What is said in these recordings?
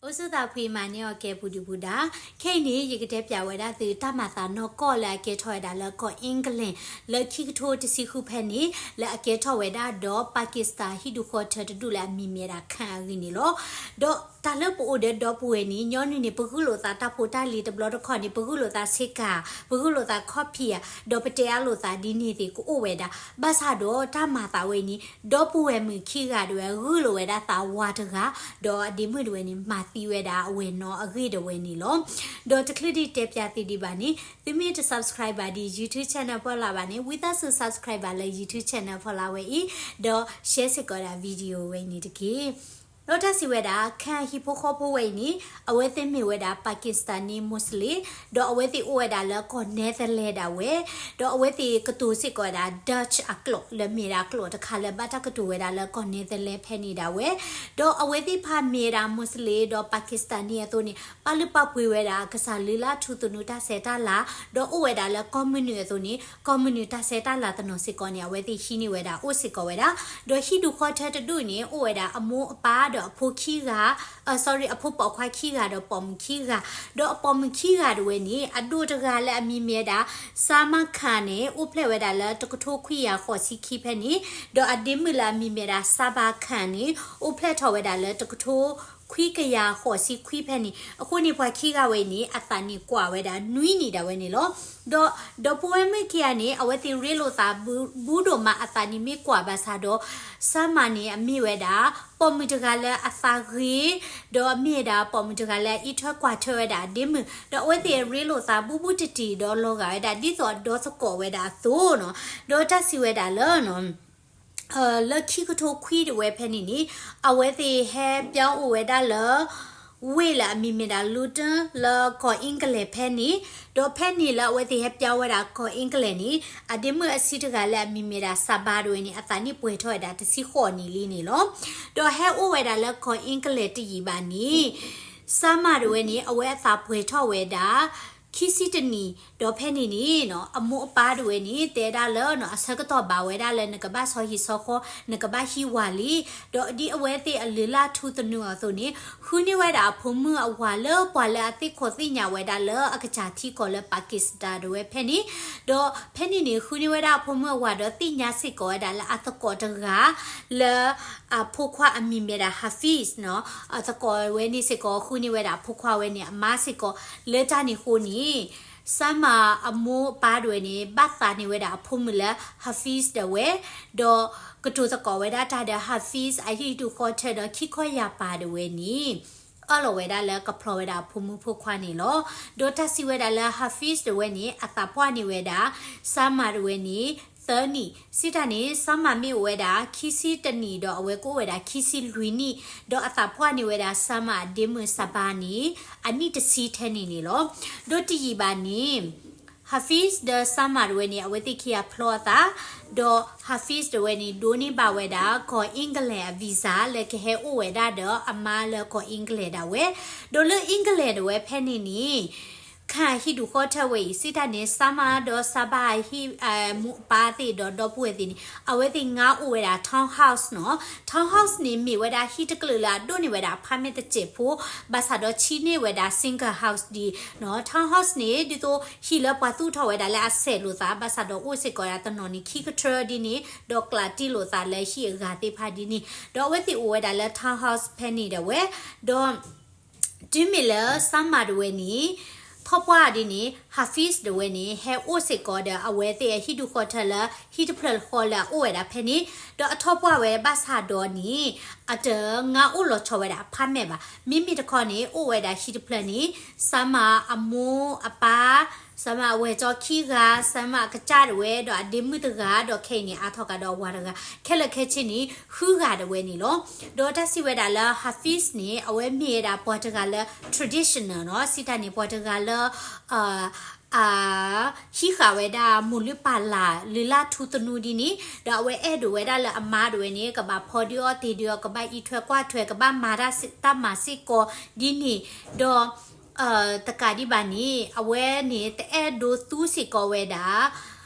အိၣ်ဆူၣ်သးဖှံမၤန့ၢ်အီၤကဲပူၤဒုပူၤဒါ, ခဲအံၤန့ၣ် ယကတဲပၠးဝဲဒၣ်သုတၢ်မၤသးနီၢ်ကီၢ်လၢအကဲထီၣ်ဝဲဒၣ်လၢကီၢ် England လၢခံကထိတဆံဃုဖဲန့ၣ် လၢအကဲထီၣ်ဝဲဒၣ်ဒီး Pakistan ဟံၣ်ဒူၣ်ဃီထၢတဒူၣ်လၢအမံၤမ့ၢ်ဝဲဒၣ် Khan အဂ့ၢ်န့ၣ်လီၤ. ဒီးတၢ်လၢပအိၣ်ဒီးဒီပုၢ်ဝဲၢ်န့ၣ် ညီနုၢ်န့ၣ် ပဂုာ်လိာ်သးတၢ်ဖိတၢ်လံၤတဘျီတခီၣ်န့ၣ် ပဂုာ်လိာ်သးဆ့ကၤ, ပဂုာ်လိာ်သး copy ဧါ, ဒီးပတဲအါလိာ်သးဒ်န့ၣ်သ့ၣ်ကအိၣ်ဝဲဒၣ်. ဘၣ်ဆၣ်ဒီးတၢ်မၤသးဝဲအံၤန့ၣ် ဒီပုၢ်ဝဲၢ်မုၣ်ခံဂၤဒၣ်ဝဲ ဂုာ်လိာ်ဝဲဒၣ်သးဝၤတဂၤ, ဒီးအဒ့မုၣ်ဒၣ်ဝဲန့ၣ် မၤသံဝဲဒၣ်အဝဲၢ်နီၤအဂ့ၢ်ဒၣ်ဝဲန့ၣ်လီၤ. ဒီးတချုးဒံးတဲပၠးသုဒံးဘၣ်န့ၣ် သုမ့ၢ်တ subscribe ဘၣ်ဒံး YouTube channel ဖီလာ်ဘၣ်န့ၣ် ဝံသးစူၤ subscribe ဘၣ်လၢ YouTube channel ဖီလာ်ဝဲအံၤ, ဒီး share စ့ၢ်ကီးဒၣ် video ဝဲအံၤန့ၣ်တက့ၢ်. ဒီးတၢ်စံးဝဲဒၣ် Khan ဟံၣ်ဖိဃီဖိဝဲအံၤန့ၣ် အဝဲသ့ၣ်မ့ၢ်ဝဲဒၣ် Pakistani Muslim, ဒီးအဝဲသ့ၣ်အိၣ်ဝဲဒၣ်လၢကီၢ် Netherlands ဒၣ်ဝဲ, ဒီးအဝဲသ့ၣ်ကတိၤစ့ၢ်ကီးဝဲဒၣ် Dutch အကျိာ် လၢမ့ၢ်ဒၣ်ကျိာ်တခါလၢဘၣ်တၢ်ကတိၤဝဲဒၣ်လၢကီၢ် Netherlands ဖဲန့ၣ်ဒၣ်ဝဲ, ဒီးအဝဲသ့ၣ်တဖၣ်မ့ၢ်ဝဲဒၣ် Muslim ဒီး Pakistani အသိးန့ၣ် ပာ်လုၢ်ပာ်ပှ့ၤဝဲဒၣ်ကစၢ်လံာ်လၢထူသနူတၢ်ဆဲးတၢ်လၤ, ဒီးအိၣ်ဝဲဒၣ်လၢကီၢ်မုၢ်နုာ်အသိးန့ၣ် ကီၢ်မုၢ်နုာ်တၢ်ဆဲးတၢ်လၤတနီၤစ့ၢ်ကီးန့ၣ် အဝဲသ့ၣ်ဟံးန့ၢ်ဝဲဒၣ်အိၣ်စ့ၢ်ကီးဝဲဒၣ်. ဒီးဟံၣ်ဒူၣ်ဃီထၢတဒူၣ်န့ၣ် အိၣ်ဝဲဒၣ်အမိၢ်အပၢ်ဒီးအဖိခံဂၤ, အ sorry အဖိပိာ်ခွါခံဂၤဒီးပိာ်မုၣ်ခံဂၤ, ဒီးအပိာ်မုၣ်ခံဂၤဒၣ်ဝဲန့ၣ် အဒိၣ်တဂၤလၢအမံၤမ့ၢ်ဝဲဒၣ် Salma Khan န့ၣ် အိၣ်ဖျဲၣ်ဝဲဒၣ်လၢတကထိခွံကယၤဃိးဆံခံဖဲန့ၣ်, ဒီးအဒ့မုၣ်လၢအမံၤမ့ၢ်ဝဲဒၣ် Sabah Khan န့ၣ် အိၣ်ဖျဲၣ်ထီၣ်ဝဲဒၣ်လၢတကထိခွံကယၤဃိးဆံခွံဖဲန့ၣ်. အဃိန့ၣ် ပှၤခံဂၤဝဲအံၤန့ၣ် အသးန့ၣ်ကွၢ်ဝဲဒၣ်နွံနံၣ်ဒၣ်ဝဲန့ၣ်လီၤ. ဒီး ဒီပုၢ်ဝဲၢ်မုၣ်ခံဂၤန့ၣ် အဝဲသ့ၣ်ရ့လိာ်သးဘူးဘူးဒိၣ်မး အသးန့ၣ်မ့ၢ်ကွၢ်ဘၣ်ဆၣ်ဒီး Salma န့ၣ် အမ့ၢ်ဝဲဒၣ် ပိာ်မုၣ်တဂၤလၢအသးဂ့ၤ, ဒီးအမ့ၢ်ဝဲဒၣ်ပိာ်မုၣ်တဂၤလၢအအံးထွဲကွၢ်ထွဲဝဲဒၣ်အဒ့မုၣ်, ဒီးအဝဲသ့ၣ်ရ့လိာ်သးဘူးဘူးတံၢ်တံၢ်ဒီးလီၤဂာ်ဝဲဒၣ် ဒ်သိးအဒီသကိးဝဲဒၣ်အသိးနီၤ. ဒီးတၢ်စံးဝဲဒၣ်လၢ လၢခံကထိခွံဒၣ်ဝဲဖဲန့ၣ်န့ၣ် အဝဲသ့ၣ်ဟဲပၠါအိၣ်ဝဲဒၣ်လၢ ဝ့ၢ်လၢအမံၤမ့ၢ်ဒၣ် Luton လၢကီၢ် England ဖဲန့ၣ်, ဒီးဖဲန့ၣ်လၢအဝဲသ့ၣ်ဟဲပၠါဝဲဒၣ်ကီၢ် England န့ၣ် အဒ့မုၣ်အဆံးတဂၤလၢအမံၤမ့ၢ်ဒၣ် Sabah ဒၣ်ဝဲန့ၣ် အသးနံၣ်ပှဲၤထီၣ်ဝဲဒၣ်တဆံဃိးနံၣ်လံန့ၣ်လီၤ. ဒီးဟဲအိၣ်ဝဲဒၣ်လၢကီၢ် England တယံာ်ဘၣ်န့ၣ် Salma ဒၣ်ဝဲန့ၣ် အဝဲအသးပှဲၤထီၣ်ဝဲဒၣ် ခံဆံတနံၣ်, ဒီးဖဲန့ၣ်န့ၣ် အမိၢ်အပၢ်ဒၣ်ဝဲန့ၣ် တဲဒၣ်လၢ အဆၢကတီၢ်ဘၣ်ဝဲဒၣ်လၢနကဘၣ်ဆီဟံၣ်ဆီဃီ နကဘၣ်ဟံးဝၤလံ, ဒီးဒ်အဝဲသ့ၣ်အလံာ်လၢထူသနူအသိးန့ၣ် ဃုန့ၢ်ဝဲဒၣ်အဖိမုၣ်အဝၤလၢပှၤလၢအသ့ၣ်ခိးသ့ၣ်ညါဝဲဒၣ်လၢအကစၢ်ထံကီၢ်လၢ Pakistan ဒၣ်ဝဲဖဲန့ၣ်, ဒီးဖဲန့ၣ်န့ၣ် ဃုန့ၢ်ဝဲဒၣ်အဖိမုၣ်အဝၤဒီးသ့ၣ်ညါစ့ၢ်ကီးဝဲဒၣ်လၢအသကိးတဂၤ လၢ အဖိခွါအမံၤမ့ၢ်ဒၣ် Hafiz နီၤ, အသကိးဝဲန့ၣ်စ့ၢ်ကီး ဃုန့ၢ်ဝဲဒၣ်အဖိခွါဝဲန့ၣ်အမါစ့ၢ်ကီး, လၢတၢ်န့ၣ်အဃိန့ၣ် Salma အမိၢ်အပၢ်ဒၣ်ဝဲန့ၣ် ဘၣ်သးန့ၢ်ဝဲဒၣ်အဖိမုၣ်လၢ Hafiz ဒၣ်ဝဲ, ဒီးကတိၤသကိးဝဲဒၣ်တၢ်ဒီး Hafiz အဟံၣ်ဒူၣ်ဃီထၢဒီးခံခီယၢ်ပၤဒၣ်ဝဲန့ၣ် အၢၣ်လီၤဝဲဒၣ်လၢကဖျီဝဲဒၣ်အဖိမုၣ်ဖိခွါန့ၣ်လီၤ. ဒီးတၢ်စံးဝဲဒၣ်လၢ Hafiz ဒၣ်ဝဲန့ၣ် အသးပှၢ်န့ၢ်ဝဲဒၣ် Salma ဒၣ်ဝဲန့ၣ် သၢနံၣ်, စံးတၢ်န့ၣ် Salma မ့ၢ်အိၣ်ဝဲဒၣ် ခံဆံတနံၣ် ဒီးအဝဲကအိၣ်ဝဲဒၣ် ခံဆံလွံၢ်နံၣ်, ဒီးအသးပှၢ်န့ၢ်ဝဲဒၣ် Salma အဒ့မုၣ် Sabah န့ၣ် အနံၣ်တဆံထဲန့ၣ်န့ၣ်လီၤ. ဒီးတယံာ်ဘၣ်န့ၣ် Hafiz ဒီး Salma ဒၣ်ဝဲန့ၣ် အဝဲသ့ၣ်ခံဂၤဖျီအသး, ဒီး Hafiz ဒၣ်ဝဲန့ၣ် ဒိးန့ၢ်ဘၣ်ဝဲဒၣ် ကီၢ် England အ visa လၢကဟဲအိၣ်ဝဲဒၣ်ဒီးအမါလၢကီၢ် England ဒၣ်ဝဲ, ဒီးလၢ England ဒၣ်ဝဲဖဲန့ၣ်န့ၣ် Khan ဟံၣ်ဒူၣ်ဃီထၢဝဲအံၤ စံးတၢ်န့ၣ် Salma ဒီး Sabah ဟံၣ် မိၢ်ပၢ်သ့ၣ်ဒီးဒီပုၢ်ဝဲၢ်သ့ၣ်န့ၣ် အဝဲသ့ၣ်ငါအိၣ်ဝဲဒၣ် townhouse နီၤ. Townhouse န့ၣ် မ့ၢ်ဝဲဒၣ်ဟံၣ်တကျၢၢ်လၢအဒိၣ်န့ၢ်ဝဲဒၣ် apartment တစဲးဖိ, ဘၣ်ဆၣ်ဒီးဆံးန့ၢ်ဝဲဒၣ် single house ဒ်နီၤ. Townhouse န့ၣ် ဒ်သိးဟံၣ်လၢပှၤသူၣ်ထီၣ်ဝဲဒၣ်လၢအစဲးလိာ်သး ဘၣ်ဆၣ်ဒီးအိၣ်စ့ၢ်ကီးဒၣ်တနီၤန့ၣ် ခံကထြၢဒ်န့ၣ် ဒီးကျးတံၢ်လိာ်သးလၢဟံၣ်အဂၤသ့ၣ်တဖၣ်ဒ်န့ၣ်, ဒီးအဝဲသ့ၣ်အိၣ်ဝဲဒၣ်လၢ townhouse ဖဲန့ၣ်ဒၣ်ဝဲ, ဒီး တုၤမ့ၢ်လၢ Salma ဒၣ်ဝဲန့ၣ် ထီၣ်ပှၢ်ဒ်န့ၣ် Hafiz ဒၣ်ဝဲန့ၣ် ဟဲအိၣ်စ့ၢ်ကီးဒီးအဝဲသ့ၣ်အဟံၣ်ဒူၣ်ဃီထၢလၢ ဟံၣ်တဖျၢၣ်ဃီလၢအအိၣ်ဝဲဒၣ်ဖဲန့ၣ်, ဒီးအထီၣ်ပှၢ်ဝဲဘၣ်ဆၣ်ဒီးန့ၣ် အတငါအိၣ်လီၤဆီဝဲဒၣ် apartment ဘၣ်. မ့မ့ၢ်တခီန့ၣ် အိၣ်ဝဲဒၣ်ဟံၣ်တဖျၢၣ်န့ၣ် Salma အမိၢ်အပၢ် Salma အဝဲၢ်ကၠီခံဂၤ, Salma အကစၢ်ဒၣ်ဝဲ ဒီးအဒ့မုၣ်တဂၤ, ဒီးခဲအံၤန့ၣ် အါထီၣ်ကဒီးအဝၤတဂၤ, ခဲလၢာ်ခဲဆ့န့ၣ် ဃုဂၤဒၣ်ဝဲန့ၣ်လီၤ. ဒီးတၢ်စံးဝဲဒၣ်လၢ Hafiz န့ၣ် အဝဲမ့ၢ်ဝဲဒၣ်ပှၤတဂၤလၢ traditional နီၤ, စံးတၢ်န့ၣ် ပှၤတဂၤလၢ အ ဟံးဃာ်ဝဲဒၣ်မိၢ်လုၢ်ပၢ်လၢ် လံာ်လၢထူသနူဒ်န့ၣ်, ဒီးအဝဲအဲၣ်ဒိးဝဲဒၣ်လၢအမါဒၣ်ဝဲန့ၣ် ကဘၣ်ဖီဒုးအီၣ်တ့ၢ်ဒုးအီၤ, ကဘၣ်အံးထွဲကွၢ်ထွဲ, ကဘၣ်မၤတၢ်စ့ၢ် တၢ်မၤစ့ၢ်ကီးဒ်န့ၣ်, ဒီး တကးဒံးဘၣ်န့ၣ် အဝဲန့ၣ် တအဲၣ်ဒိးသူစ့ၢ်ကီးဝဲဒၣ်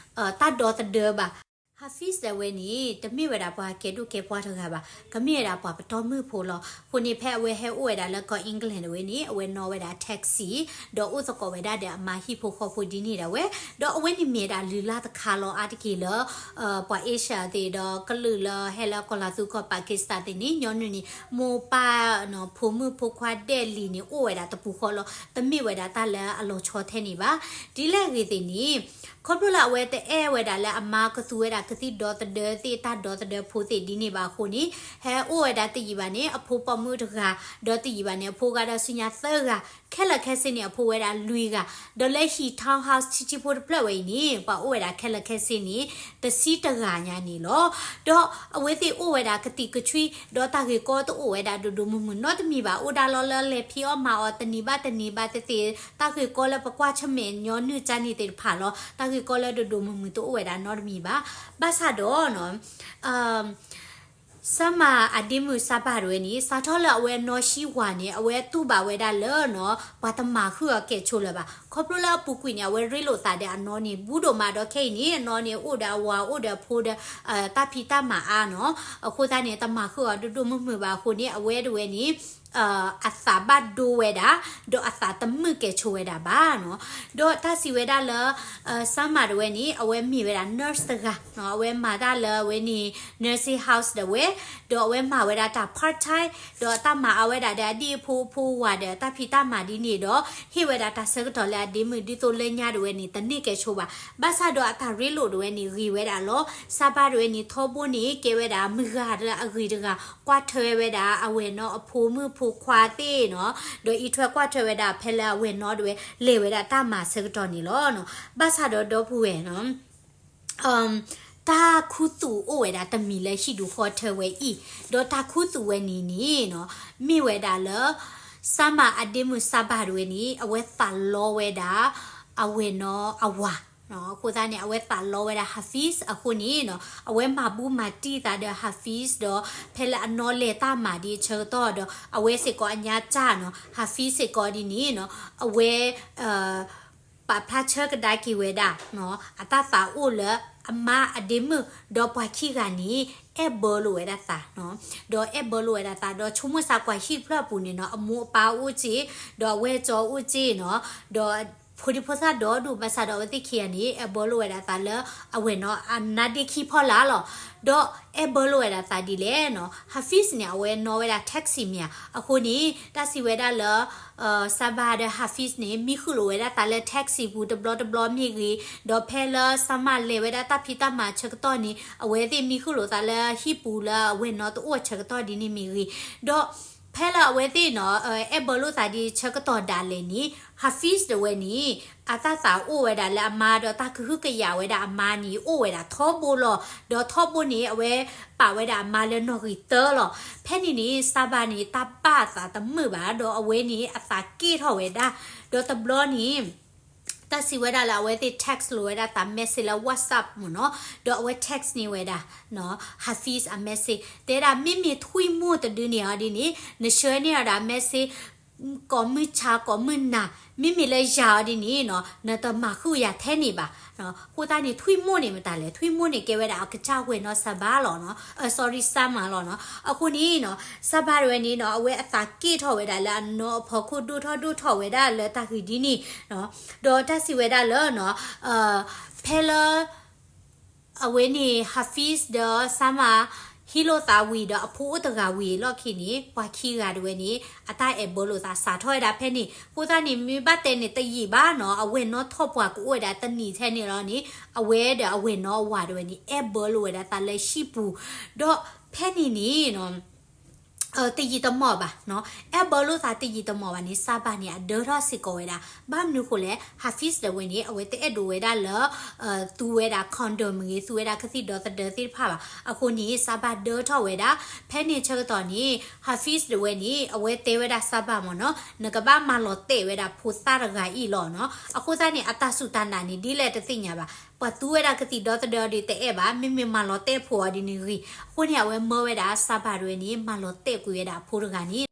တၢ်ဒီသဒၢဘၣ်. Hafiz ဒၣ်ဝဲန့ၣ် တမ့ၢ်ဝဲဒၣ်ပှၤကဲဒိၣ်ကဲပှၢ်တဂၤဘၣ်, ကမ့ၢ်ဝဲဒၣ်ပှၤပတီၢ်မုၢ်ဖိလီၤ. အဃိန့ၣ် ဖဲအဝဲဟဲအိၣ်ဝဲဒၣ်လၢကီၢ် England ဒၣ်ဝဲန့ၣ် အဝဲနီၣ်ဝဲဒၣ် taxi ဒီးအိၣ်သကိးဝဲဒၣ်ဒီးအမါဟံၣ်ဖိဃီဖိဒ်န့ၣ်ဒၣ်ဝဲ, ဒီးအဝဲန့ၣ်မ့ၢ်ဒၣ်လုၢ်လၢ်တခါလီၤအါတက့ၢ်လၢ ပှၤ Asia သ့ၣ်ဒီးကလုာ်လၢဟဲလၢကီၢ်လၤသူကီၢ် Pakistan သ့ၣ်န့ၣ် ညီနုၢ်န့ၣ် မိၢ်ပၢ် ဖိမုၣ်ဖိခွါဒဲးလံၤန့ၣ် အိၣ်ဝဲဒၣ်တပူၤဃီလီၤ. တမ့ၢ်ဝဲဒၣ်တၢ်လၢအလီၤဆီထဲန့ၣ်ဘၣ်. ဒ်လဲၣ်ဂ့ၤသ့ၣ်န့ၣ် ခီဖျိလၢအဝဲတအဲၣ်ဝဲဒၣ်လၢအမါကသူဝဲဒၣ်ကသံၣ်ဒီသဒၢသ့ၣ် တၢ်ဒီသဒၢဖိသ့ၣ်ဒ်န့ၣ်ဘၣ်အဃိန့ၣ် ဟဲအိၣ်ဝဲဒၣ်တယံာ်ဘၣ်န့ၣ် အဖိပိာ်မုၣ်တဂၤ, ဒီးတယံာ်ဘၣ်န့ၣ် အဖိဂၤဒီးဆူညါသၢဂၤ, ခဲလၢာ်ခဲဆ့န့ၣ် အဖိဝဲဒၣ်လွံၢ်ဂၤ, ဒီးလၢဟံၣ် townhouse ဆံးဆံးဖိတဖျၢၣ်ဝဲအံၤန့ၣ် ပှၤအိၣ်ဝဲဒၣ်ခဲလၢာ်ခဲဆ့န့ၣ် တဆံတဂၤညါန့ၣ်လီၤ. ဒီးအဝဲသ့ၣ်အိၣ်ဝဲဒၣ်ကသံၣ်ကဆွံ, ဒီးတၢ်ဂ့ၢ်ကီတအိၣ်ဝဲဒၣ်ဒိၣ်ဒိၣ်မုၢ်မုၢ်နီတမံၤဘၣ်, အိၣ်ဒၣ်လီၤလၢလဲၤဖံးအီၣ်မၤအီၣ်တနံၤဘၣ်တနံၤဘၣ်သ့ၣ်သ့ၣ်, တၢ်ဂ့ၢ်ကီလၢပကွၢ်ဆၢၣ်မဲာ်ညီနုၢ်ကၢ်န့ၣ်သ့ၣ်တဖၣ်လီၤ. တၢ်ဂ့ၢ်ကီလၢဒိၣ်ဒိၣ်မုၢ်မုၢ်တအိၣ်ဝဲဒၣ်နီတမံၤဘၣ်. ဘၣ်ဆၣ်ဒီးနီၤ ဆၢမၤအဒ့မုၣ်စၢ်ဘၣ်တဝဲန့ၣ် စးထီၣ်လၢအဝဲနီၢ်ဆံးဝၤန့ၣ် အဝဲတူၢ်ဘၣ်ဝဲဒၣ်လၢနီၤ ပှၤတမၤဃုာ်အီၤကဲၣ်ဆိးလၢၤဘၣ်. ခီဖျိလၢအပူၤကွံာ်န့ၣ် အဝဲရ့လိာ်သးဒီးအနီၢ်န့ၣ် ဘူးဒိၣ်မးဒီးခဲအံၤန့ၣ် အနီၢ်န့ၣ်အိၣ်ဒီးအဝၤအိၣ်ဒီးအဖိဒီး တၢ်ဖံးတၢ်မၤအါနီၤ. အဃိသတးန့ၣ် တမၤဃုာ်အီၤဒိၣ်ဒိၣ်မုၢ်မုၢ်ဘၣ်အဃိန့ၣ် အဝဲတဝဲန့ၣ် အသးဘၣ်ဒိဝဲဒၣ် ဒီးအသးတမုာ်ကဲၣ်ဆိးဝဲဒၣ်ဘၣ်နီၤ. ဒီးတၢ်စံးဝဲဒၣ်လၢ စၢမၤတဝဲန့ၣ် အဝဲမ့ၢ်ဝဲဒၣ် nurse တဂၤ, အဝဲမၤတၢ်လၢအဝဲန့ၣ် nursing house ဒၣ်ဝဲ, ဒီးအဝဲမၤဝဲဒၣ်တၢ် part time ဒီးတၢ်မၤအါဝဲဒၣ်ဒီးအဒံၣ်အဖိအဖိဝၤဒီးတၢ်ဖံးတၢ်မၤဒ်န့ၣ်ဒီး ဟ့ၣ်ဝဲဒၣ်တၢ်ဆၢကတီၢ်လၢအဒ့မုၣ် ဒ်သိးလၢညါတဝဲန့ၣ် တန့ၢ်ကဲၣ်ဆိးဘၣ်. ဘၣ်ဆၣ်ဒီးအတၢ်ရ့လိာ်တဝဲန့ၣ်ဂ့ၤဝဲဒၣ်လီၤ. စၢဘၣ်တဝဲန့ၣ် ထီဘိန့ၣ် ကဲဝဲဒၣ်မုၢ်ဂၤလၢအဂ့ၤတဂၤ ကွၢ်ထွဲဝဲဒၣ်အဝဲၢ်နီၤအဖိမုၣ်ဖိခွါသ့ၣ်နီၤ, ဒီးအံးထွဲကွၢ်ထွဲဝဲဒၣ်ဖဲလၢအဝဲၢ်နီၤတဝဲ လဲၤဝဲဒၣ်တၢ်မၤဆၢကတီၢ်န့ၣ်လီၤ. ဘၣ်ဆၣ်ဒီးဒီပုၢ်ဝဲၢ်နီၤ တၢ်ခူသူၣ်အိၣ်ဝဲဒၣ်တမံၤလၢဟံၣ်ဒူၣ်ဃီထၢဝဲအံၤ, ဒီးတၢ်ခူသူၣ်ဝဲန့ၣ်န့ၣ်နီၤ မ့ၢ်ဝဲဒၣ်လၢ စၢမၤအဒ့မုၣ်စၢဘၣ်တဝဲန့ၣ် အဝဲသးလီဝဲဒၣ် အဝဲၢ်နီၤအဝၤ အဃိသတးန့ၣ် အဝဲသးလီဝဲဒၣ် Hafiz အဃိန့ၣ်နီၤ အဝဲမၤဘူၣ်မၤတံၢ်သးဒီး Hafiz ဒီး ဖဲလၢအနီၢ်လဲၤတၢ်မၤဒ်အဆၢကတီၢ်ဒီး အဝဲစ့ၢ်ကီးအညါတၢ်နီၤ Hafiz စ့ၢ်ကီးဒ်န့ၣ်နီၤ အဝဲ ပာ်ဖျါဆၢကဒါက့ၤဝဲဒၣ် အတၢ်သးအိၣ်လၢအမါအဒ့မုၣ် ဒီးပှၤခံဂၤန့ၣ် အဲၣ်ဘၢလိာ်ဝဲဒၣ်သးနီၤ ဒီးအဲၣ်ဘၢလိာ်ဝဲဒၣ်သး ဒီးဆိကမိၣ်စးကွၢ်ဟံၣ်တဖျၢၣ်အပူၤန့ၣ်နီၤ အမိၢ်အပၢ်အိၣ်စ့ၢ် ဒီးအဝဲၢ်ကၠီအိၣ်စ့ၢ်နီၤ ဒီးဖိဒံဖိသၣ်ဒီဒူၣ် ဘၣ်ဆၣ်ဒီးအဝဲသ့ၣ်ခံဂၤန့ၣ် အဲၣ်ဘၢလိာ်ဝဲဒၣ်သးလၢ အဝဲၢ်နီၤအနါဒ့ခံဖီလာ်လီၤ. ဒီးအဲၣ်ဘၢလိာ်ဝဲဒၣ်သးဒ်လဲၣ်နီၤ Hafiz န့ၣ် အဝဲနီၣ်ဝဲဒၣ် taxi မ့ၢ်ဧါ. အဃိန့ၣ် တၢ်စံးဝဲဒၣ်လၢ စၢဘၣ်ဒီး Hafiz န့ၣ် မံဃုာ်လိာ်ဝဲဒၣ်သးလၢ taxi ပူၤတဘျီတဘျီမ့ၢ်ဂ့ၤ, ဒီးဖဲလၢစၢမၤလဲၤဝဲဒၣ်တၢ်ဖံးတၢ်မၤဆၢကတီၢ်န့ၣ် အဝဲသ့ၣ်မံဃုာ်လိာ်သးလၢဟံၣ်ပူၤလၢအဝဲၢ်နီၤတအိၣ်အဆၢကတီၢ်ဒ်န့ၣ်မ့ၢ်ဂ့ၤ, ဒီးဖဲလၢအဝဲသ့ၣ်နီၤ အဲၣ်ဘၢလိာ်သးဒ်ဆၢကတီၢ်ဒၣ်လဲာ်န့ၣ် Hafiz တဝဲန့ၣ် အတၢ်သးအိၣ်ဝဲဒၣ်လၢအမါ ဒီးတၢ်ကဟုကယာ်ဝဲဒၣ်အမါန့ၣ် အိၣ်ဝဲဒၣ်ထီဘိလီၤ. ဒီးထီဘိန့ၣ် အဝဲပာ်ဝဲဒၣ်အမါလၢနီၣ်ဂံၢ်တၢလီၤ. ဖဲန့ၣ်န့ၣ် စၢဘၣ်န့ၣ် တၢ်ဘၣ်အသးတမုာ်ဘၣ် ဒီးအဝဲန့ၣ်အသးက့ၣ်ထီၣ်ဝဲဒၣ်, ဒီးတဘျီန့ၣ် တၢ်စံးဝဲဒၣ်လၢအဝဲသ့ၣ် text လိာ်ဝဲဒၣ်သး message လၢ WhatsApp မ့ၢ်နီၤ, ဒီးအဝဲ text န့ၢ်ဝဲဒၣ် Hafiz အ message တဲဒၣ် မ့မ့ၢ်ထွံၣ်မိၢ်တဒုန့ၣ်အီၤဒ်န့ၣ် နဆှၢန့ၢ်အီၤဒၣ် message ကိးမုၢ်ဆါကိးမုၢ်နၤ, မ့မ့ၢ်လၢယၤအီၤဒ်န့ၣ်နီၤ နတမၤဃုာ်ယၤထဲန့ၣ်ဘၣ်. အဃိသတးန့ၣ် ထွံၣ်မိၢ်န့ၣ်မတၤလဲၣ်, ထွံၣ်မိၢ်န့ၣ်ကဲဝဲဒၣ်အကစၢ်ဝဲၢ်နီၤ စၢဘၣ်လီၤနီၤ, sorry စၢမၤလီၤနီၤ. အဃိန့ၣ်နီၤ စၢဘၣ်တဝဲန့ၣ်နီၤ အဝဲအသးက့ၣ်ထီၣ်ဝဲဒၣ်လၢအနီၢ်အဖီခိၣ်ဒိၣ်ထီၣ်ဒိၣ်ထီၣ်ဝဲဒၣ်လၢတၢ်ဂ့ၢ်ဒ်န့ၣ်နီၤ, ဒီးတၢ်စံးဝဲဒၣ်လၢနီၤ ဖဲလၢ အဝဲန့ၣ် Hafiz ဒီး Sama ဟံးလိာ်သးဝံၤဒီးအဖိအိၣ်တဂၤဝံၤလီၢ်ခံန့ၣ် ပှၤခံဂၤတဝဲန့ၣ် အတၢ်အဲၣ်ဘၢလိာ်သးစးထီၣ်ဝဲဒၣ်ဖဲန့ၣ်. အဃိသတးန့ၣ် မ့ၢ်ဘၣ်တဲန့ၣ်တယံာ်ဘၣ်နီၤ အဝဲၢ်နီၤထီၣ်ပှၢ်ကအိၣ်ဝဲဒၣ်တနံၤထဲန့ၣ်လီၤန့ၣ် အဝဲဒီးအဝဲၢ်နီၤအဝၤတဝဲန့ၣ် အဲၣ်ဘၢလိာ်ဝဲဒၣ်သးလၢဟံၣ်ပူၤ, ဒီးဖဲန့ၣ်န့ၣ်နီၤ တယံာ်တမီၢ်ဘၣ်နီၤ အဲၣ်ဘၢလိာ်သးတယံာ်တမီၢ်ဘၣ်န့ၣ် Sama န့ၣ် အဒၢထီၣ်စ့ၢ်ကီးဝဲဒၣ်. ဘၣ်မနုၤဃိလဲၣ် Hafiz တဝဲန့ၣ် အဝဲတအဲၣ်ဒိးဝဲဒၣ်လၢ သူဝဲဒၣ် condom မ့ၢ်ဂ့ၤ သူဝဲဒၣ်ကသံၣ်ဒီသဒၢသ့ၣ်တဖၣ်ဘၣ်. အဃိန့ၣ် Sama ဒၢထီၣ်ဝဲဒၣ်. ဖဲန့ၣ်ဆၢကတီၢ်န့ၣ် Hafiz တဝဲန့ၣ် အဝဲတဲဝဲဒၣ် Sama မ့ၢ်နီၤ နကဘၣ်မၤလီၤတဲာ်ဝဲဒၣ်ဖိသၣ်တဂၤအံၤလီၤနီၤ. အဃိသတးန့ၣ် အတၢ်စူၢ်တၢ်နာ်န့ၣ် ဒ်လဲၣ်တသ့ၣ်ညါဘၣ်. ပှၤသူဝဲဒၣ်ကသံၣ်ဒီသဒၢဒီးတအဲၣ်ဘၣ်, မ့မ့ၢ်မၤလီၤတဲာ်ဖိအီၤဒ်န့ၣ်ဂ့ၤ. အဃိန့ၣ် အဝဲမၢဝဲဒၣ် Sama တဝဲန့ၣ် မၤလီၤတဲာ်ကွံာ်ဝဲဒၣ်အဖိတဂၤန့ၣ်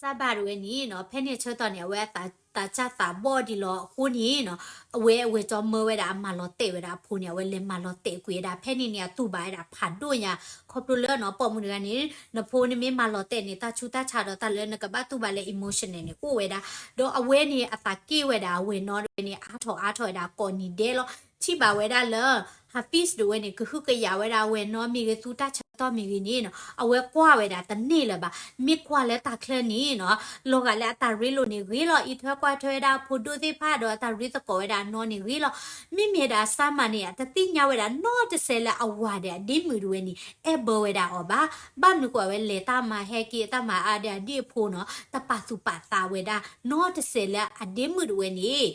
Sabah တဝဲန့ၣ်နီၤ ဖဲန့ၣ်ဆၢကတီၢ်န့ၣ် အဝဲအသး သးစၢ်သးဘီၣ်ဒံးလီၤအဃိန့ၣ်နီၤ အဝဲအဝဲၢ်ကၠီမၢဝဲဒၣ်အမၤလီၤတဲာ်ဝဲဒၣ်အဖိန့ၣ် အဝဲလဲၤမၤလီၤတဲာ်ကွံာ်ဝဲဒၣ် ဖဲန့ၣ်န့ၣ် အတူၢ်ဘၣ်ဝဲဒၣ်ဖးဒိၣ်ညါ ခီဖျိလၢနီၤ ပိာ်မုၣ်တဂၤန့ၣ် နဖိန့ၣ်မ့ၢ်မၤလီၤတဲာ်န့ၣ် တၢ်ဆူးတၢ်ဆါဒီးတၢ်လၢနကဘၣ်တူၢ်ဘၣ်လၢ emotional န့ၣ် အိၣ်ဝဲဒၣ် ဒီးအဝဲန့ၣ် အသးက့ၣ်ဝဲဒၣ်အဝဲၢ်နီတဝဲန့ၣ် အါထီၣ်အါထီၣ်ဝဲဒၣ်ကိးနံၤဒဲးလီၤ ထံၣ်ဘၣ်ဝဲဒၣ်လၢ Hafiz တဝဲန့ၣ် ကဟုကယာ်ဝဲဒၣ်အဝဲၢ်နီမ့ၢ်ဂ့ၤ သူတၢ်ဆၢကတီၢ်မ့ၢ်ဂ့ၤန့ၣ်နီၤ အဝဲကွၢ်ဝဲဒၣ်တန့ၢ်လၢၤဘၣ် မ့ၢ်ကွၢ်လၢတၢ်ချၢန့ၣ်နီၤ လီၤဂာ်လၢအတၢ်ရ့လိာ်န့ၣ်ဂ့ၤလီၤ အံးထွဲကွၢ်ထွဲဝဲဒၣ်အဖိဒိၣ်သ့ၣ်တဖၣ်ဒီးအတၢ်ရ့သကိးဝဲဒၣ်အနီၢ်န့ၣ်ဂ့ၤလီၤ မ့မ့ၢ်ဒၣ် Salma န့ၣ် အတသ့ၣ်ညါဝဲဒၣ်နီတစဲးလၢအဝၤဒီးအဒ့မုၣ်တဝဲန့ၣ် အဲၣ်ဘၢဝဲဒၣ်အီၤဘၣ် ဘၣ်မနုၤဃိအဝဲလဲၤတၢ်မၤဟဲက့ၤအတၢ်မၤအါဒီးအဒ့ၣ်အဖိနီၤ တပာ်သူၣ်ပာ်သးဝဲဒၣ် နီတစဲးလၢအဒ့မုၣ်တဝဲန့ၣ်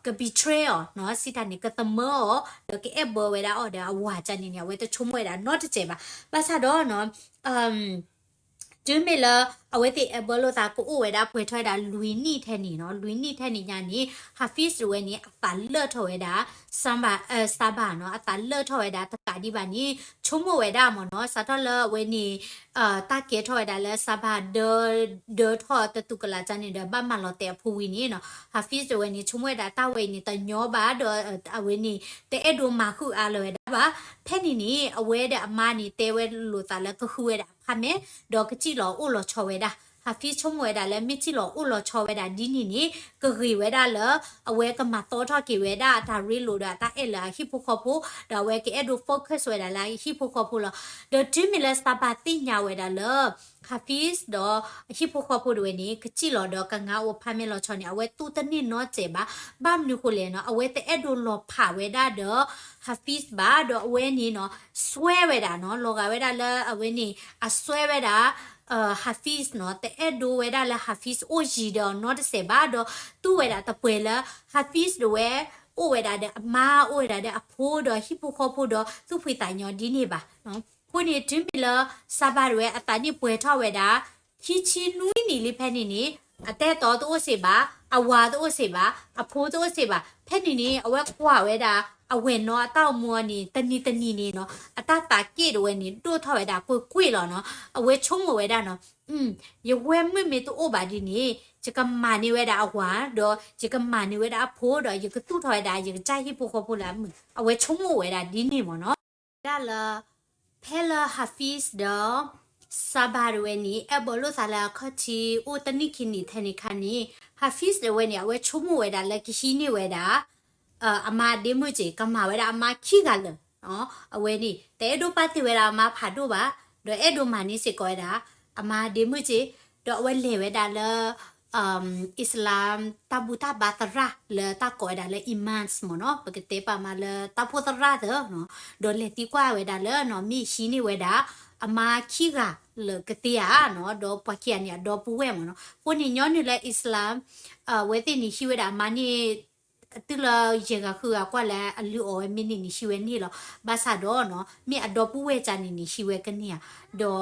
က betray အီၤနီၤ စံးတၢ်န့ၣ် ကသမၢအီၤ ဒီးကအဲၣ်ဘၢဝဲဒၣ်အီၤဒီးအဝၤကန့ၣ်န့ၣ် အဝဲတဆိကမိၣ်ဝဲဒၣ်နီတစဲးဘၣ် ဘၣ်ဆၣ်ဒီးနီၤ တုၤမ့ၢ်လၢ အဝဲသ့ၣ်အဲၣ်ဘၢလိာ်သးကအိၣ်ဝဲဒၣ်ပှဲၤထီၣ်ဝဲဒၣ်လွံၢ်နံၣ်ထဲန့ၣ်နီၤ လွံၢ်နံၣ်ထဲန့ၣ်ညါန့ၣ် Hafiz တဝဲန့ၣ် အသးလၢာ်ထီၣ်ဝဲဒၣ် Salma နီၤ အသးလၢာ်ထီၣ်ဝဲဒၣ်တကးဒံးဘၣ်န့ၣ် ဆိကမိၣ်ဝဲဒၣ်မ့ၢ်နီၤ စးထီၣ်လၢအဝဲန့ၣ် တၢ်ကဲထီၣ်ဝဲဒၣ်လၢ Sabah ဒၢ ဒၢထီၣ်တတူၢ်ကလာ်ကန့ၣ်ဒီး ဘၣ်မၤလီၤတဲာ်အဖိဝံၤန့ၣ်နီၤ Hafiz တဝဲန့ၣ် ဆိကမိၣ်ဝဲဒၣ်တၢ်ဝဲအံၤန့ၣ် တညီဘၣ်ဒီး အဝဲန့ၣ် တအဲၣ်ဒိးမၤဃုာ်အါလၢၤဝဲဒၣ်ဘၣ် ဖဲန့ၣ်န့ၣ် အဝဲဒီးအမါန့ၣ် တဲဝဲလိာ်သးလၢကဃုဝဲဒၣ် apartment ဒီးကစံၣ်လီၤအိၣ်လီၤဆီဝဲဒၣ် Hafiz ဆိကမိၣ်ဝဲဒၣ်လၢမ့ၢ်စံၣ်လီၤအိၣ်လီၤဆီဝဲဒၣ်ဒ်န့ၣ်န့ၣ် ကဂ့ၤဝဲဒၣ်လၢ အဝဲကမၤသီထီၣ်က့ၤဝဲဒၣ်အတၢ်ရ့လိာ်ဒီးအတၢ်အဲၣ်လၢအဟံၣ်ဖိဃီဖိ ဒီးအဝဲကအဲၣ်ဒိး focus ဝဲဒၣ်လၢအဟံၣ်ဖိဃီဖိလီၤ. ဒီးတုၤမ့ၢ်လၢ Sabah သ့ၣ်ညါဝဲဒၣ်လၢ Hafiz ဒီးအဟံၣ်ဖိဃီဖိတဝဲန့ၣ် ကစံၣ်လီၤဒီးကငါအိၣ် apartment လီၤဆီန့ၣ် အဝဲတူၢ်တန့ၢ်နီတစဲးဘၣ်. ဘၣ်မနုၤဃိလဲၣ်နီၤ အဝဲတအဲၣ်ဒိးလီၤဖးဝဲဒၣ်ဒီး Hafiz ဘၣ် ဒီးအဝဲန့ၣ်နီၤ စွဲဝဲဒၣ်နီၤ လီၤဂာ်ဝဲဒၣ်လၢအဝဲန့ၣ် အစွဲဝဲဒၣ် Hafiz နီၤ တအဲၣ်ဒိးဝဲဒၣ်လၢ Hafiz အိၣ်ယံၤဒီးနီတစဲးဘၣ် ဒီးတူၢ်ဝဲဒၣ်တပှဲၤလၢ Hafiz တဝဲ အိၣ်ဝဲဒၣ်ဒီးအမါ အိၣ်ဝဲဒၣ်ဒီးအဖိဒီးဟံၣ်ဖိဃီဖိဒီးသူၣ်ဖှံသးညီဒ်န့ၣ်ဘၣ်. အဃိန့ၣ် တုၤမ့ၢ်လၢ Sabah တဝဲအသးနံၣ်ပှဲၤထီၣ်ဝဲဒၣ် ခံဆံနွံနံၣ်လံဖဲန့ၣ်န့ၣ် အတၢ်အဲၣ်တီတအိၣ်စ့ၢ်ဘၣ်, အဝၤတအိၣ်စ့ၢ်ဘၣ်, အဖိတအိၣ်စ့ၢ်ဘၣ်. ဖဲန့ၣ်န့ၣ် အဝဲကွၢ်ဝဲဒၣ် အဝဲၢ်နီၤအတၢ်အိၣ်မူအီၤန့ၣ် တနံၤတနံၤန့ၣ်နီၤ အတၢ်သးက့ၣ်တဝဲန့ၣ် ဒိၣ်ထီၣ်ဝဲဒၣ်ကွ့ၢ်ကွ့ၢ်လီၤနီၤ. အဝဲဆိကမိၣ်ဝဲဒၣ်နီၤ ယဝဲၢ်မုၣ်မ့ၢ်တအိၣ်ဘၣ်ဒ်န့ၣ် ယကမၤန့ၢ်ဝဲဒၣ်အဝၤ ဒီးယကမၤန့ၢ်ဝဲဒၣ်အဖိ ဒီးယကသူၣ်ထီၣ်ဝဲဒၣ်ယကစၢ်ဟံၣ်ဖိဃီဖိလၢအမုာ်. အဝဲဆိကမိၣ်ဝဲဒၣ်ဒ်န့ၣ်မ့ၢ်နီၤ. ဝဲဒၣ်လၢ ဖဲလၢ Hafiz ဒီး Sabah တဝဲန့ၣ် အဲၣ်ဘၢလိာ်သးလၢအခီၣ်ထံးအိၣ်တနံၣ်ခံနံၣ်ထဲန့ၣ်ခါန့ၣ် Hafiz တဝဲန့ၣ် အဝဲဆိကမိၣ်ဝဲဒၣ်လၢကဟံးန့ၢ်ဝဲဒၣ် အမါဒ့မုၣ်က့ ကမၤဝဲဒၣ်အမါခံဂၤလၢာ်. အဝဲန့ၣ် တအဲၣ်ဒိးပာ်တ့ၢ်ဝဲဒၣ်အမါဖးဒိၣ်ဘၣ်, ဒီးအဲၣ်ဒိးမၤန့ၢ်စ့ၢ်ကီးဝဲဒၣ် အမါဒ့မုၣ်က့, ဒီးအဝဲလဲၤဝဲဒၣ်လၢ Islam တၢ်ဘူၣ်တၢ်ဘါသရၣ်လၢတၢ်ကိးဝဲဒၣ်လၢ imams မ့ၢ်နီၤ, ပကတဲပာ်မးလၢတၢ်ဖိသရၣ်သၢနီၤ, ဒီးလဲၤသံကွၢ်ဝဲဒၣ်လၢနီၤ မ့ၢ်ဟံးန့ၢ်ဝဲဒၣ် အမါခံဂၤလၢာ်ကသ့ဧါနီၤ, ဒီးပှၤခံဂၤန့ၣ် အဒီပုၢ်ဝဲၢ်မ့ၢ်နီၤ. အဃိန့ၣ် ညီနုၢ်လၢ Islam အဝဲသ့ၣ်န့ၣ် ဟံးဝဲဒၣ်အမါန့ၣ် တုၤလၢယဲၢ်ဂၤဃုဂၤကွၢ်လၢအလုၢ်အီၣ်ဝဲမ့ၢ်န့ၢ်န့ၣ် ဟံးဝဲန့ၢ်လီၤ. ဘၣ်ဆၣ်ဒီးနီၤ မ့ၢ်အဒီပုၢ်ဝဲၢ်ကန့ၣ်န့ၣ် ဟံးဝဲကန့ၢ်ဧါ.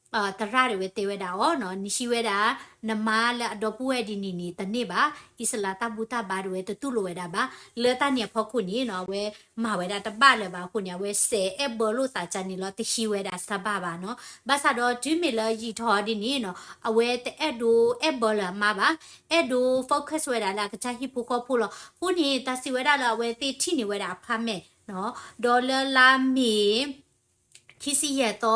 ဒီး သရၣ်ဒၣ်ဝဲတဲဝဲဒၣ်အီၤနီၤ, နဟံးဝဲဒၣ် နမါလၢအဒီပုၢ်ဝဲၢ်ဒ်န့ၣ်န့ၣ် တန့ၢ်ဘၣ်. Islam တၢ်ဘူၣ်တၢ်ဘါဒၣ်ဝဲတတူၢ်လိာ်ဝဲဒၣ်ဘၣ်. လၢတၢ်န့ၣ်အဖီခိၣ်န့ၣ်နီၤ အဝဲမၤဝဲဒၣ်တဘၣ်လၢၤဘၣ်အဃိန့ၣ် အဝဲစဲးအဲၣ်ဘၢလိာ်သးကန့ၣ်လီၤ တဟံးဝဲဒၣ် Sabah ဘၣ်နီၤ. ဘၣ်ဆၣ်ဒီးတုၤမ့ၢ်လၢယံာ်ထီၣ်ဒ်န့ၣ်နီၤ အဝဲတအဲၣ်ဒိးအဲၣ်ဘၢလၢၤအမါဘၣ်, အဲၣ်ဒိး focus ဝဲဒၣ်လၢအကစၢ်ဟံၣ်ဖိဃီဖိလီၤ. အဃိန့ၣ် တၢ်စံးဝဲဒၣ်လၢအဝဲသ့ၣ်ထံၣ်န့ၢ်ဝဲဒၣ် apartment နီၤ, ဒီးလၢလါမ့ၤ ခံဆံယဲၢ်သီ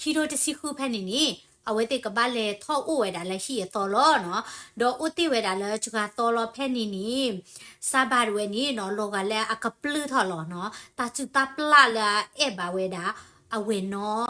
ခံထိတဆံဃုဖဲန့ၣ်န့ၣ် အဝဲသ့ၣ်ကဘၣ်လဲၤထီၣ်အိၣ်ဝဲဒၣ်လၢဟံၣ်အသီလီၤနီၤ. ဒီးအိၣ်တ့ၢ်ဝဲဒၣ်လၢစှၤသီလီၤဖဲန့ၣ်န့ၣ် Sabah တဝဲန့ၣ်နီၤ လီၤဂာ်လၢအကပျုၢ်ထီၣ်လီၤနီၤ. တၢ်စုၣ်တၢ်ပျၢ်လၢအအဲၣ်ဘၣ်ဝဲဒၣ် အဝဲၢ်နီၤ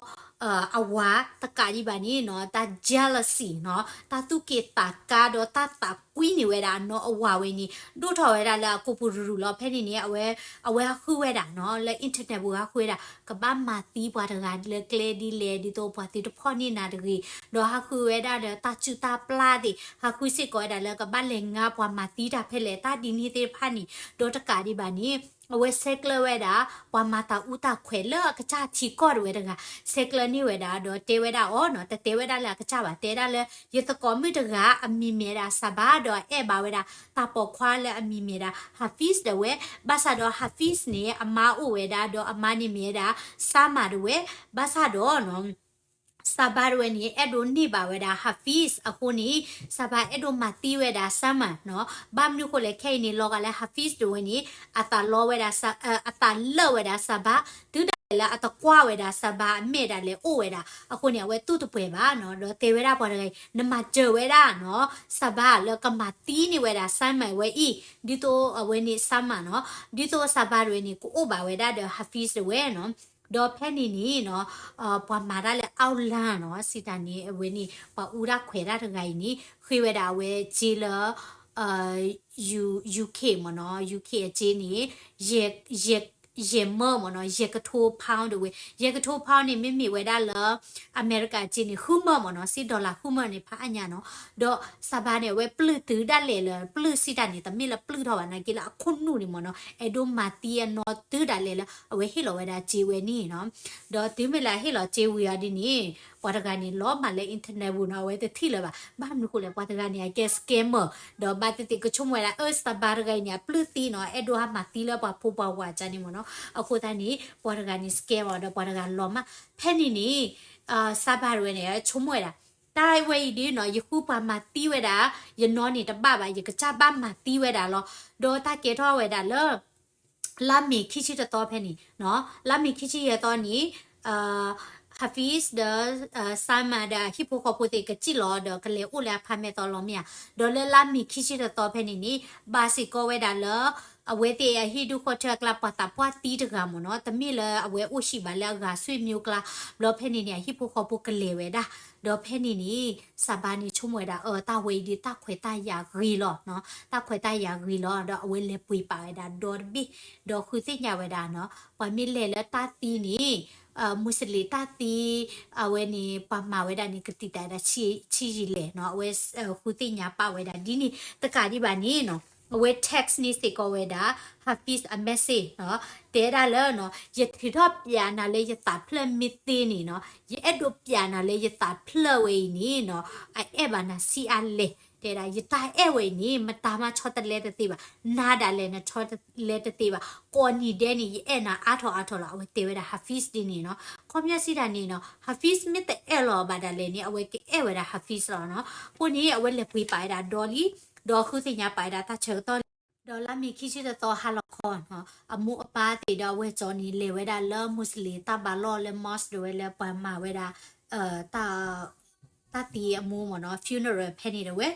အဝၤတကးဒံးဘၣ်န့ၣ်နီၤ တၢ် jealousy နီၤ တၢ်သူၣ်က့ၣ်သးကါဒီးတၢ်သးကွံန့ၢ်ဝဲဒၣ်နီၤ အဝၤဝဲန့ၣ် ဒိၣ်ထီၣ်ဝဲဒၣ်လၢအကိာ်ပူၤရူၤရူၤလီၤ. ဖဲန့ၣ်န့ၣ် အဝဲ အဝဲဟးဃုဝဲဒၣ်နီၤ လၢ internet ပူၤဟးဃုဝဲဒၣ် ကဘၣ်မၤသံပှၤတဂၤလၢကျဲဒ်လဲၣ် ဒ်သိးပှၤသုတဖီၣ်န့ၢ်နၤတဂ့ၤ, ဒီးဟးဃုဝဲဒၣ်ဒီးတၢ်စုၣ်တၢ်ပျၢ်သ့ၣ်, ဟးဃုစ့ၢ်ကီးဝဲဒၣ်လၢကဘၣ်လဲၤငါပှၤမၤသံတၢ်ဖဲလဲၣ် တၢ်ဒ်န့ၣ်သ့ၣ်တဖၣ်န့ၣ်, ဒီးတကးဒံးဘၣ်န့ၣ် အဝဲဆဲးကျၢဝဲဒၣ် ပှၤမၤတၢ်အူတၢ်ခွဲးလၢအကစၢ်ထံကီၢ်တဝဲတဂၤ ဆဲးကျၢန့ၢ်ဝဲဒၣ် ဒီးတဲဝဲဒၣ်အီၤနီၤ တတဲဝဲဒၣ်လၢအကစၢ်ဘၣ် တဲဒၣ်လၢ ယသကိးမုၣ်တဂၤ အမံၤမ့ၢ်ဝဲဒၣ် Sabah ဒီးအအဲၣ်ဘၣ်ဝဲဒၣ် တၢ်ပိာ်ခွါလၢအမံၤမ့ၢ်ဝဲဒၣ် Hafiz တဝဲ, ဘၣ်ဆၣ်ဒီး Hafiz န့ၣ် အမါအိၣ်ဝဲဒၣ် ဒီးအမါန့ၣ်မ့ၢ်ဝဲဒၣ် Salma တဝဲ, ဘၣ်ဆၣ်ဒီးနီၤ Sabah တဝဲန့ၣ် အဲၣ်ဒိးန့ၢ်ဘၣ်ဝဲဒၣ် Hafiz အဃိန့ၣ် Sabah အဲၣ်ဒိးမၤသံဝဲဒၣ် Salma နီၤ. ဘၣ်မနုၤဃိလဲၣ်ခဲအံၤန့ၣ် လီၤဂာ်လၢ Hafiz တဝဲန့ၣ် အသးလီဝဲဒၣ် အသးလၢာ်ဝဲဒၣ် Sabah တုၤဒၣ်လဲာ်လၢအတကွၢ်ဝဲဒၣ် Sabah အမဲာ်ဒၣ်လဲာ်အိၣ်ဝဲဒၣ် အဃိန့ၣ် အဝဲတူၢ်တပှဲၤဘၣ်နီၤ. ဒီးတဲဝဲဒၣ်ပှၤတဂၤအံၤ နမၤစၢၤဝဲဒၣ်နီၤ Sabah လၢကမၤသံန့ၢ်ဝဲဒၣ် Salma ဝဲအံၤ ဒ်သိးအဝဲန့ၣ် Salma နီၤ ဒ်သိး Sabah တဝဲန့ၣ် ကအိၣ်ဘၣ်ဝဲဒၣ်ဒီး Hafiz တဝဲနီၤ. ဒီးဖဲန့ၣ်န့ၣ်နီၤ ပှၤမၤတၢ်လၢ Outland နီၤ စံးတၢ်န့ၣ် အဝဲန့ၣ် ပှၤအူတၢ်ခွဲးတၢ်တဂၤအံၤန့ၣ် ဃ့ဝဲဒၣ်အဝဲစ့လၢ UK မ့ၢ်နီၤ UK အစ့န့ၣ် ယဲၢ်မၢမ့ၢ်နီၤ ယဲၢ်ကထိ pound တဝဲ ယဲၢ်ကထိ pound န့ၣ် မ့မ့ၢ်ဝဲဒၣ်လၢ အမဲရကၤစ့န့ၣ် ဃုမၢမ့ၢ်နီၤ စ့ dollar ဃုမၢန့ၣ် ဖးအါညါနီၤ. ဒီး Sabah န့ၣ် အဝဲပျုၢ်တုၤဒၣ်လဲာ်လၢ ပျုၢ်စံးတၢ်န့ၣ် တမ့ၢ်လၢပျုၢ်ထီၣ်ဘၣ်နာ်က့လၢအခိၣ်နူာ်န့ၣ်မ့ၢ်နီၤ အဲၣ်ဒိးမၤသံအနီၢ်တုၤဒၣ်လဲာ်လၢ အဝဲဟ့ၣ်လီၤဝဲဒၣ်စ့ဝဲန့ၣ်နီၤ. ဒီးတုၤမ့ၢ်လၢအဟ့ၣ်လီၤစ့ဝံၤအီၤဒ်န့ၣ် ပှၤတဂၤန့ၣ် လီၤမၢ်လၢ internet ပူၤနီၤ အဝဲတထံၣ်လၢၤဘၣ်. ဘၣ်မနုၤဃိလဲၣ် ပှၤတဂၤန့ၣ် အကဲ scammer ဒီးဘၣ်သ့ၣ်သ့ၣ်ကဆိကမိၣ်ဝဲဒၣ် အၢ Sabah တဂၤအံၤန့ၣ် အပျုၢ်သံနီၤ အဲၣ်ဒိးဟးမၤသံလၢပှၤဖိပှၤဝၤကန့ၣ်မ့ၢ်နီၤ. အဃိသတးန့ၣ် ပှၤတဂၤန့ၣ် scam အီၤဒီးပှၤတဂၤလီၤမၢ်. ဖဲန့ၣ်န့ၣ် Sabah တဝဲန့ၣ် ဆိကမိၣ်ဝဲဒၣ် တၢ်ဝဲအံၤဒ်နီၤ ယဃုပှၤမၤသံဝဲဒၣ် ယနီၢ်န့ၣ်တဘၣ်ဘၣ် ယကစၢ်ဘၣ်မၤသံဝဲဒၣ်လီၤ. ဒီးတၢ်ကဲထီၣ်ဝဲဒၣ်လၢ လါမ့ၤခံဆံတသီဖဲန့ၣ်နီၤ လါမ့ၤခံဆံယဲၢ်သီန့ၣ် Hafiz ဒီး Salma ဒီးအဟံၣ်ဖိဃီဖိသ့ၣ်ကစံၣ်လီၤဒီးကလဲၤအိၣ်လၢအဖါမဲာ်သီလီၤမ့ၢ်ဧါ. ဒီးလၢလါမ့ၤခံဆံတသီဖဲန့ၣ်န့ၣ် ဘၣ်စ့ၢ်ကီးဝဲဒၣ်လၢ အဝဲသ့ၣ်အဟံၣ်ဒူၣ်ဃီထၢအကျါ ပှၤသးပှၢ်သံတဂၤမ့ၢ်နီၤ တမ့ၢ်လၢအဝဲအိၣ်ဆံးဘၣ်လၢအဂၤဆွေမျိုးကျါ ဘျီဖဲန့ၣ်န့ၣ် အဟံၣ်ဖိဃီဖိကလဲၤဝဲဒၣ် ဒီးဖဲန့ၣ်န့ၣ် Sabah န့ၣ်ဆိကမိၣ်ဝဲဒၣ် အၢ တၢ်ဝဲအံၤဒ် တၢ်ခွဲးတၢ်ယာ်ဂ့ၤလီၤနီၤ တၢ်ခွဲးတၢ်ယာ်ဂ့ၤလီၤ ဒီးအဝဲလဲၤပှ့ၤပာ်ဝဲဒၣ်ဒီတဘ့ၣ် ဒီးဃုသ့ၣ်ညါဝဲဒၣ်နီၤ ပှၤမ့ၢ်လဲၤလၢတၢ်သံန့ၣ် Muslim တၢ်သံ အဝဲန့ၣ် ပှၤမၤဝဲဒၣ်န့ၣ် ကတံာ်တာ်ဝဲဒၣ်ဆံးယံာ်လဲၣ်နီၤ အဝဲဃုသ့ၣ်ညါပာ်ဝဲဒၣ်ဒ်န့ၣ် တကးဒံးဘၣ်န့ၣ်နီၤ အဝဲ text န့ၢ်စ့ၢ်ကီးဝဲဒၣ် Hafiz အ message နီၤ တဲဒၣ်လၢနီၤ ယထုးထီၣ်ပျးနၤလၢယသးဖျၢၣ်မ့ၢ်သ့န့ၣ်နီၤ ယအဲၣ်ဒိးပျးနၤလၢယသးဖျၢၣ်ဝဲအံၤန့ၣ်နီၤ အအဲၣ်ဘၣ်နၤဆံးအါလဲၣ် တဲဒၣ် ယတၢ်အဲၣ်ဝဲအံၤန့ၣ် မတၤမးဆီတလဲတသ့ဘၣ် နၤဒၣ်လဲာ်နဆီတလဲတသ့ဘၣ် ကိးနံၤဒဲးန့ၣ် ယအဲၣ်နၤအါထီၣ်အါထီၣ်လီၤ အဝဲတဲဝဲဒၣ် Hafiz ဒ်န့ၣ်နီၤ ခီပညီစံးတၢ်န့ၣ်နီၤ Hafiz မ့ၢ်တအဲၣ်လီၤဘၣ်ဒၣ်လဲာ်န့ၣ် အဝဲကအဲၣ်ဝဲဒၣ် Hafiz လီၤနီၤ အဃိန့ၣ် အဝဲလဲၤပှ့ၤပာ်ဝဲဒၣ်ဒီလံ ဒီးဃုသ့ၣ်ညါပာ်ဝဲဒၣ်တၢ်ဆၢကတီၢ်လံ ဒီးလါမ့ၤခံဆံတသီဟါလီၤခီနီၤ အမိၢ်အပၢ်သ့ၣ်ဒီးအဝဲၢ်ကၠီန့ၣ် လဲၤဝဲဒၣ်လၢ Muslim တၢ်ဘါလီၢ်လၢ mosque တဝဲလၢပှၤမၤဝဲဒၣ် တၢ်သံအမူမ့ၢ်နီၤ funeral ဖဲန့ၣ်တဝဲ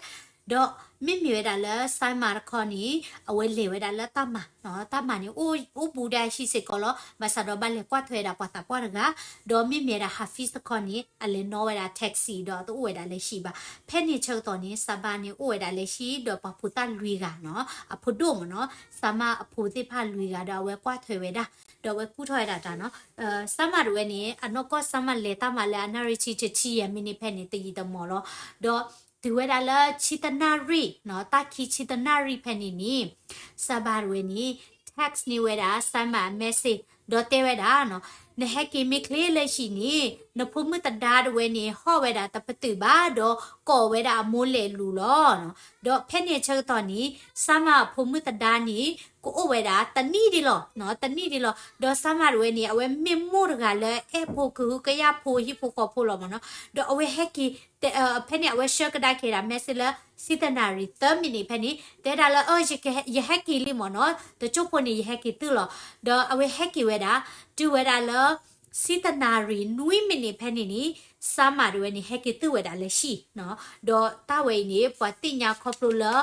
ဒီးမ့မ့ၢ်ဝဲဒၣ်လၢ Salma တခီန့ၣ် အဝဲလဲၤဝဲဒၣ်လၢတၢ်မၤနီၤ တၢ်မၤန့ၣ် အိၣ်ဘူးဒၣ်ဟံၣ်စ့ၢ်ကီးလီၤ ဘၣ်ဆၣ်ဒီးဘၣ်လဲၤကွၢ်ထွဲဝဲဒၣ်ပှၤသးပှၢ်တဂၤ ဒီးမ့မ့ၢ်ဝဲဒၣ် Hafiz တခီန့ၣ် အလဲၤနီၣ်ဝဲဒၣ် taxi ဒီးတအိၣ်ဝဲဒၣ်လၢဟံၣ်ဘၣ် ဖဲန့ၣ်ဆၢကတီၢ်န့ၣ် Sabah န့ၣ် အိၣ်ဝဲဒၣ်လၢဟံၣ်ဒီးပှၤဖိသၣ်လွံၢ်ဂၤနီၤ အဖိဒိၣ်မ့ၢ်နီၤ Salma အဖိသ့ၣ်တဖၣ်လွံၢ်ဂၤဒီး အဝဲကွၢ်ထွဲဝဲဒၣ် ဒီးအဝဲကူၣ်ထီၣ်ဝဲဒၣ်တၢ်နီၤ Salma တဝဲန့ၣ် အနီၢ်ကီၢ် Salma လဲၤတၢ်မၤလၢအနၣ်ရံၣ်ဆံတဆံယဲၢ်မံးနံးဖဲန့ၣ် တယံာ်တမီၢ်လီၤ ဒီးတုၤဝဲဒၣ်လၢ ဆံတနၣ်ရံၣ်နီၤ တၢ်ခံဆံတနၣ်ရံၣ်ဖဲန့ၣ်န့ၣ် Sabah တဝဲန့ၣ် text န့ၢ်ဝဲဒၣ် Salma အ message ဒီးတဲဝဲဒၣ်နီၤ နဟဲက့ၤမ့ၢ်ချ့လၢဟံၣ်န့ၣ် နဖိမုၣ်သဒါတဝဲန့ၣ် ဟီၣ်ဝဲဒၣ်တပတုာ်ဘၣ် ဒီးကိးဝဲဒၣ်အမိၢ်လဲၤလူၤလီၤနီၤ ဒီးဖဲန့ၣ်အဆၢကတီၢ်န့ၣ် Salma အဖိမုၣ်သဒါန့ၣ် ကအိၣ်ဝဲဒၣ်တနံၣ်ဒံးလီၤနီၤ တနံၣ်ဒံးလီၤ ဒီး Salma တဝဲန့ၣ် အဝဲမ့ၢ်မိၢ်တဂၤလၢအဲၣ်ဖိကဟုကယာ်ဖိဟံၣ်ဖိဃီဖိလီၤမ့ၢ်နီၤ ဒီးအဝဲဟဲက့ၤ ဖဲန့ၣ် အဝဲဆှၢကဒါက့ၤဒၣ် message လၢ ဆံတနၣ်ရံၣ်သၢမံးနံးဖဲန့ၣ် တဲဒၣ်လၢ အၢ ယဟဲက့ၤလံမ့ၢ်နီၤ တကၠိၢ်ဖိန့ၣ် ယဟဲက့ၤသုလီၤ ဒီးအဝဲဟဲက့ၤဝဲဒၣ် တုၤဝဲဒၣ်လၢ ဆံတနၣ်ရံၣ်နွံမံးနံးဖဲန့ၣ်န့ၣ် Salma တဝဲန့ၣ် ဟဲက့ၤသုဝဲဒၣ်လၢဟံၣ်နီၤ ဒီးတၢ်ဝဲအံၤန့ၣ် ပှၤသ့ၣ်ညါခီဖျိလၢ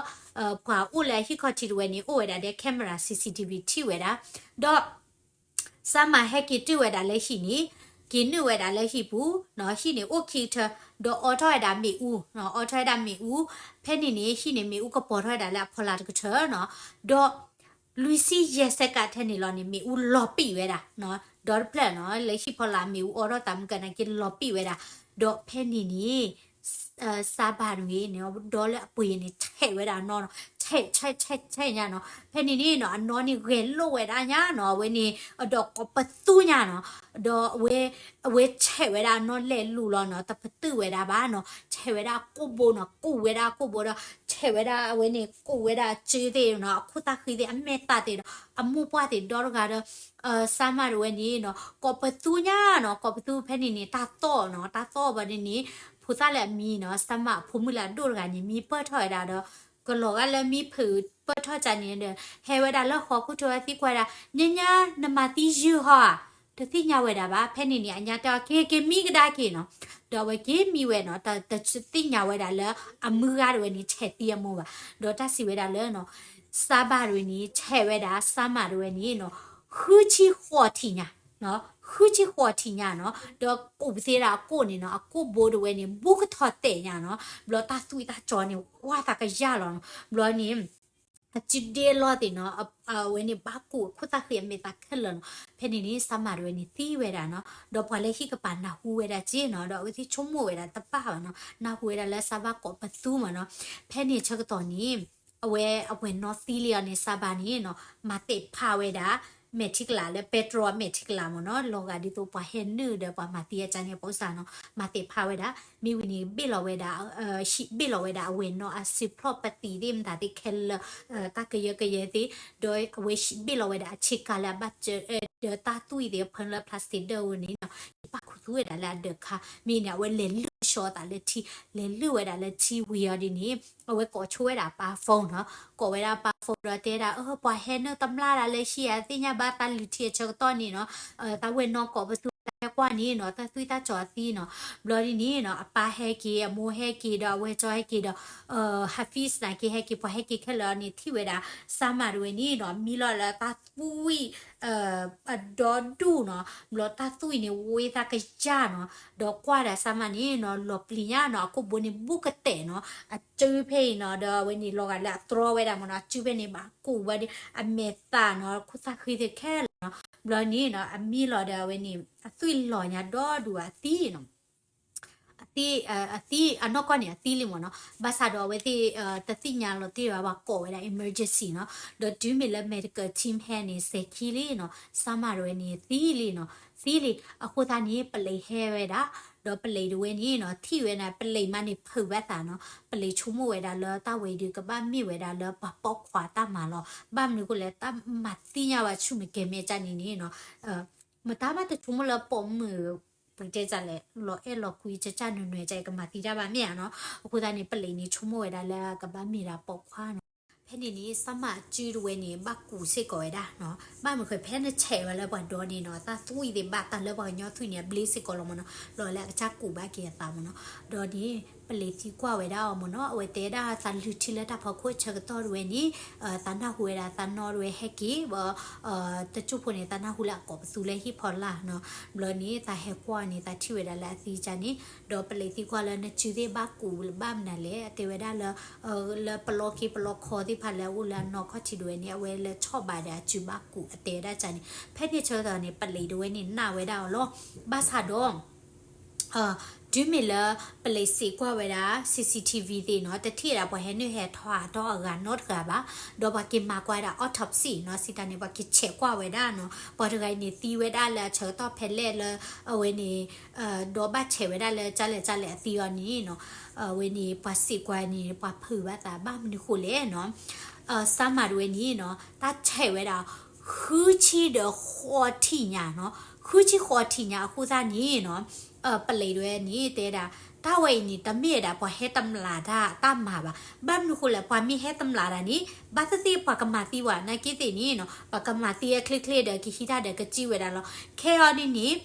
ပှၤအိၣ်လၢအဟံၣ်ခီၣ်ထံးတဝဲန့ၣ် အိၣ်ဝဲဒၣ်ဒီး camera C C T V ထံၣ်ဝဲဒၣ် ဒီး Salma ဟဲက့ၤတုၤဝဲဒၣ်လၢဟံၣ်န့ၣ် က့ၤနုာ်ဝဲဒၣ်လၢဟံၣ်ပူၤနီၤ ဟံၣ်န့ၣ်အိၣ်ခံကထၢ ဒီးအိးထီၣ်ဝဲဒၣ်မ့ၣ်အူနီၤ အိးထီၣ်ဝဲဒၣ်မ့ၣ်အူ ဖဲန့ၣ်န့ၣ် ဟံၣ်န့ၣ်မ့ၣ်အူကပီၤထီၣ်ဝဲဒၣ်လၢအဖီလာ်တကထၢနီၤ ဒီး လွံၢ်ဆံယဲၢ်စဲးကးထဲန့ၣ်လီၤန့ၣ် မ့ၣ်အူလီၤပံာ်ဝဲဒၣ်နီၤ ဒီတဖျၢၣ်နီၤ လၢဟံၣ်ဖီလာ်မ့ၣ်အူအိးထီၣ်သးမုၢ်ကနၣ်က့ လီၤပံာ်ဝဲဒၣ် ဒီးဖဲန့ၣ်န့ၣ် Sabah တဝဲန့ၣ် ဒီလၢအပှ့ၤန့ၣ် ထဲးဝဲဒၣ်အနီၢ်နီၤ ထဲး ထဲး ထဲး ထဲးညါနီၤ ဖဲန့ၣ်န့ၣ်နီၤ အနီၢ်န့ၣ်ဂဲၤလိာ်ဝဲဒၣ်ညါနီၤ အဝဲန့ၣ် အဒီးကိးပသူညါနီၤ ဒီးအဝဲ အဝဲထဲးဝဲဒၣ်အနီၢ်လဲၤလူၤလီၤနီၤ တပတုာ်ဝဲဒၣ်ဘၣ်နီၤ ထဲးဝဲဒၣ်အကိာ်ဘိနီၤ ကူးဝဲဒၣ်အကိာ်ဘိဒီး ထဲး ထဲးဝဲဒၣ်အဝဲန့ၣ် ကိးဝဲဒၣ်အစုသ့ၣ်နီၤ အခိၣ်သၣ်ဃံသ့ၣ် အမဲာ်သၣ်သ့ၣ်ဒီး အမိၢ်ပှၢ်သ့ၣ်ဒီတဂၤဒီး စါမၤတဝဲန့ၣ်နီၤ ကိးပသူညါနီၤ ကိးပသူဖဲန့ၣ်န့ၣ် တၢ်သီၣ်နီၤ တၢ်သီၣ်ဘၣ်ဒ်န့ၣ် ဖိသၣ်လၢအမံနီၤ စါမၤအဖိမုၣ်လၢအဒိၣ်တဂၤန့ၣ် မံပၢၢ်ထီၣ်ဝဲဒၣ်ဒီး ကလီၤဂာ်လၢမံဖုးပၢၢ်ထီၣ်ကန့ၣ်ဒီး ဟဲဝဲဒၣ်လၢဟီၣ်ခိၣ်ထံးဝဲသံကွၢ်ဒၣ် ညါညါ နမၤသံယုၢ်ဟီဧါ တသ့ၣ်ညါဝဲဒၣ်ဘၣ် ဖဲန့ၣ်န့ၣ် အညါတဲအီၤ က့ၤက့ၤမံကဒါက့ၤနီၤ ဒီးအဝဲက့ၤမံဝဲနီၤ တသ့ၣ်ညါဝဲဒၣ်လၢ အမုၢ်ဂၤတဝဲန့ၣ် ဆဲးသံအမိၢ်ဘၣ် ဒီးတၢ်စံးဝဲဒၣ်လၢနီၤ စါဘၤတဝဲန့ၣ် ဆဲးဝဲဒၣ် စါမၤတဝဲန့ၣ်နီၤ ဃုဆံဃိးထံၣ်ညါ ဃုဆံဃိးထံၣ်ညါနီၤ ဒီးကူးပသ့ဒၣ်အကိၣ်န့ၣ်နီၤ အကိၣ်ဘိတဝဲန့ၣ် ဘူးကထီၣ်တဲာ်ညါနီၤ ဘျီတၢ်သွံၣ်တၢ်စီၤန့ၣ် ဝါသးကယၢ်လီၤနီၤ ဘျီန့ၣ် အစုဒ့အလီၢ်သ့ၣ်နီၤ အဝဲန့ၣ် ဘၣ်ကူးအခိၣ်သၣ်ဃံအမဲာ်သၣ်ခဲလၢာ်နီၤ ဖဲန့ၣ်န့ၣ် စါမၤတဝဲန့ၣ်သံဝဲဒၣ်နီၤ ဒီးပှၤလၢဟံၣ်ကပၤနၢ်ဟူဝဲဒၣ်က့နီၤ ဒီးအဝဲသ့ၣ်ဆိကမိၣ်ဝဲဒၣ်တဘၣ်ဘၣ်နီၤ နၢ်ဟူဝဲဒၣ်လၢစါဘၤကိးပသူမးနီၤ ဖဲန့ၣ်ဆၢကတီၢ်န့ၣ် အဝဲအဝဲၢ်နီၢ်သံလံအီၤန့ၣ် စါဘၤန့ၣ်နီၤ မၤတဲာ်ဖးဝဲဒၣ် မဲာ်ထံကလၤလၢပဲတြီအမဲာ်ထံကလၤမးနီၤ လီၤဂာ်ဒ်သိးပှၤဟဲနုာ်ဒီးပှၤမၤသံအကါန့ၣ် ပအူစၢ်နီၤ မၤတဲာ်ဖးဝဲဒၣ် မ့ၢ်ဝံၤန့ၣ် ဘ့ၣ်လီၤဝဲဒၣ် ဟံးဘ့ၣ်လီၤဝဲဒၣ်အဝဲၢ်နီၢ်အစုဖျီၣ်ပသံးသ့ၣ်မတၤသ့ၣ်ခဲလၢာ် တၢ်ကယၢကယဲသ့ၣ် ဒီးအဝဲဟံးဘ့ၣ်လီၤဝဲဒၣ်အဆ့ကၤလၢအဘၣ်စၢၤ ဒီးတၢ်သွံၣ်သ့ၣ်အဖၢလၢ plastic ဒၢဝဲန့ၣ်နီၤ ယပာ်ခူသူၣ်ဝဲဒၣ်လၢအဒၢးခါ မ့ၢ်န့ၣ် အဝဲလဲၤလုၢ်ဆှီအသးလၢထံ လဲၤလုၢ်ဝဲဒၣ်လၢထံဝံၤအီၤဒ်န့ၣ် အဝဲကိးဆိဝဲဒၣ်အပၢ် phone နီၤ ကိးဝဲဒၣ်အပၢ် phone ဒီးတဲဒၣ် အၢ ပှၤဟဲနုာ်တမျၢ်ဒၣ်လၢဟံၣ်ဧါ သ့ၣ်ညါဘၣ်တၢ်လုၢ်ထံအဆၢကတီၢ်န့ၣ်နီၤ တၢ်ဝဲၢ်နီၢ်ကိးပသူဟဲကွၢ်န့ၣ်နီၤ တၢ်သွံၣ်တၢ်စီၤအသံနီၤ ဘျီဒ်န့ၣ်နီၤ အပၢ်ဟဲက့ၤ အမိၢ်ဟဲက့ၤဒီးအဝဲၢ်ကၠီဟဲက့ၤဒီး Hafiz နာ်က့ဟဲက့ၤ ပှၤဟဲက့ၤခဲလၢာ်အီၤန့ၣ် ထံၣ်ဝဲဒၣ် စါမၤတဝဲန့ၣ်နီၤ မံလီၤလၢတၢ်သွံၣ် အဒီဒူၣ်နီၤ ဘျီတၢ်သွံၣ်န့ၣ် ဝဲသးကယၢ်နီၤ ဒီးကွၢ်ဒၣ်စါမၤန့ၣ်နီၤ လီၤပျံၤညါနီၤ အကိၣ်ဘိန့ၣ် ဘူးကတဲာ်နီၤ အစုဖဲအံၤနီၤ ဒီးအဝဲန့ၣ်လီၤဂာ်လၢအတြီဝဲဒၣ်မးနီၤ အစုဖဲန့ၣ် ဘၣ်ကူးဝဲဒၣ် အမဲာ်သၣ်နီၤ ခိၣ်သၣ်ဃံသ့ၣ်ခဲလၢာ်နီၤ ဘျီန့ၣ်နီၤ အမံလီၤဒီးအဝဲန့ၣ် အသွံၣ်လီၤညါဒီဒူၣ်အသံနီၤ အသံ အသံ အနီၢ်ကီၢ်န့ၣ် အသံလံမးနီၤ ဘၣ်ဆၣ်ဒီးအဝဲသ့ၣ် တသ့ၣ်ညါလီၤတံၢ်ဘၣ် ပှၤကိးဝဲဒၣ် emergency နီၤ ဒီးတုၤမ့ၢ်လၢ medical team ဟဲန့ၣ် စဲၤခံလံနီၤ စါမၤတဝဲန့ၣ် သံလံနီၤ သံလံ အဃိသတးန့ၣ် ပလံးဟဲဝဲဒၣ် ဒီးပလံးတဝဲန့ၣ်နီၤ ထံၣ်ဝဲန့ၣ် ပလံးမးန့ၣ် ဖုးဘၣ်သးနီၤ ပလံးဆိကမိၣ်ဝဲဒၣ်လၢတၢ်ဝဲအံၤဒုး ကဘၣ်မ့ၢ်ဝဲဒၣ်လၢပှၤပိာ်ခွါတၢ်မၤလီၤ ဘၣ်မနုၤဃိလဲၣ် တၢ်မၤသံညါဝဲဆူၣ်မဲာ်ကဲၤမဲာ်ကၢ်န့ၣ်န့ၣ်နီၤ မတၤဘၣ်တဆိကမိၣ်လၢပိာ်မုၣ် ပတဲလဲၣ် လီၤအဲၣ်လီၤကွံ ကၢ်ကၢ်နွဲၣ်နွဲၣ် ကမၤသံတၢ်ဘၣ်မ့ၢ်ဧါနီၤ အဃိသတးန့ၣ် ပလံးန့ၣ်ဆိကမိၣ်ဝဲဒၣ်လၢကဘၣ်မ့ၢ်ဒၣ်ပိာ်ခွါနီၤ ဖဲန့ၣ်န့ၣ် စါမၤအစုတဝဲန့ၣ် ဘၣ်ကူးစ့ၢ်ကီးဝဲဒၣ်နီၤ ဘၣ်မနုၤဃိ ဖဲနဆဲးဝဲလၢပှၤဒီန့ၣ်နီၤ တၢ်သွံၣ်သ့ၣ်ဘၣ်တၢ်လၢပှၤကညီသွံၣ်န့ၣ် အဘျ့စ့ၢ်ကီးလီၤမးနီၤ လီၤလၢအကစၢ်ကူးဘၣ်က့ၤအသးမးနီၤ ဒီးန့ၣ် ပလံးသံကွၢ်ဝဲဒၣ်အီၤမးနီၤ အဝဲတဲဒၣ်သးလုၢ်ထံလၢတၢ်ဖီခိၣ်ဆၢကတီၢ်တဝဲန့ၣ် သးနၢ်ဟူဝဲဒၣ်သးနီၢ်တဝဲဟဲက့ၤ တကၠိၢ်ဖိန့ၣ် သးနၢ်ဟူလၢအကိးပသူလၢဟံၣ်ဖီလာ်နီၤ ဘျီန့ၣ် သးဟဲကွၢ်န့ၣ် သးထံၣ်ဝဲဒၣ်လၢအသံကၢ်န့ၣ် ဒီးပလံးသံကွၢ်လၢနစုသ့ၣ်ဘၣ်ကူးဘၣ်မနုၤလဲၣ် အတဲဝဲဒၣ်လၢ လၢပလီၢ်က့ပလီၢ်ခီသ့ၣ်တဖၣ်လၢအအိၣ်လၢအနီၢ်ခီၣ်ထံးတဝဲန့ၣ် အဝဲလၢဆီၣ်ဘၣ်ဒီးအစုဘၣ်ကူး အတဲဝဲဒၣ်ကၢ်န့ၣ် ဖဲန့ၣ်ဆၢကတီၢ်န့ၣ် ပလံးတဝဲန့ၣ်နာ်ဝဲဒၣ်အီၤလီၤ ဘၣ်ဆၣ်ဒီး တုၤမ့ၢ်လၢ ပလံးစံးကွၢ်ဝဲဒၣ် CCTV သ့ၣ်နီၤ တထံၣ်ဝဲဒၣ်ပှၤဟဲနုာ်ဟဲထီၣ်ဟးထီၣ်အဂၤနီတဂၤဘၣ် ဒီးပှၤက့ၤမၤကွၢ်ဝဲဒၣ် autopsy နီၤ စံးတၢ်န့ၣ် ပှၤက့ၤဆဲးကွၢ်ဝဲဒၣ်နီၤ ပှၤတဂၤအံၤန့ၣ်သံဝဲဒၣ်လၢအဆၢကတီၢ်ဖဲလဲၣ်လၢ အဝဲန့ၣ် ဒီးဘၣ်ဆဲးဝဲဒၣ်လၢကၢ်လဲၣ်ကၢ်လဲၣ်အသံအီၤန့ၣ်နီၤ အဝဲန့ၣ် ပှၤစံးကွၢ်န့ၣ် ပှၤဖုးဘၣ်သးဘၣ်မနုၤဃိလဲၣ်နီၤ စါမၤတဝဲန့ၣ်နီၤ တၢ်ဆဲးဝဲဒၣ် ဃုဆံဒီးဃိးထံၣ်ညါနီၤ ဃုဆံဃိးထံၣ်ညါအဃိသတးန့ၣ်နီၤ ပလံးတဝဲန့ၣ် တဲဒၣ် တၢ်ဝဲအံၤန့ၣ် တမ့ၢ်ဝဲဒၣ်ပှၤဟဲတမျးတၢ်တၢ်မၤဘၣ် ဘၣ်မနုၤဃိလဲၣ် ပှၤမ့ၢ်ဟဲတမျးတၢ်န့ၣ် ဘၣ်သ့ၣ်သ့ၣ်ပှၤကမၤသံဝဲ နာ်က့သ့ၣ်န့ၣ်နီၤ ပှၤကမၤသံအချ့ချ့ဒီးကဟံးတၢ်ဒီးကစံၣ်ဝဲဒၣ်လီၤ ခဲအံၤဒ်န့ၣ်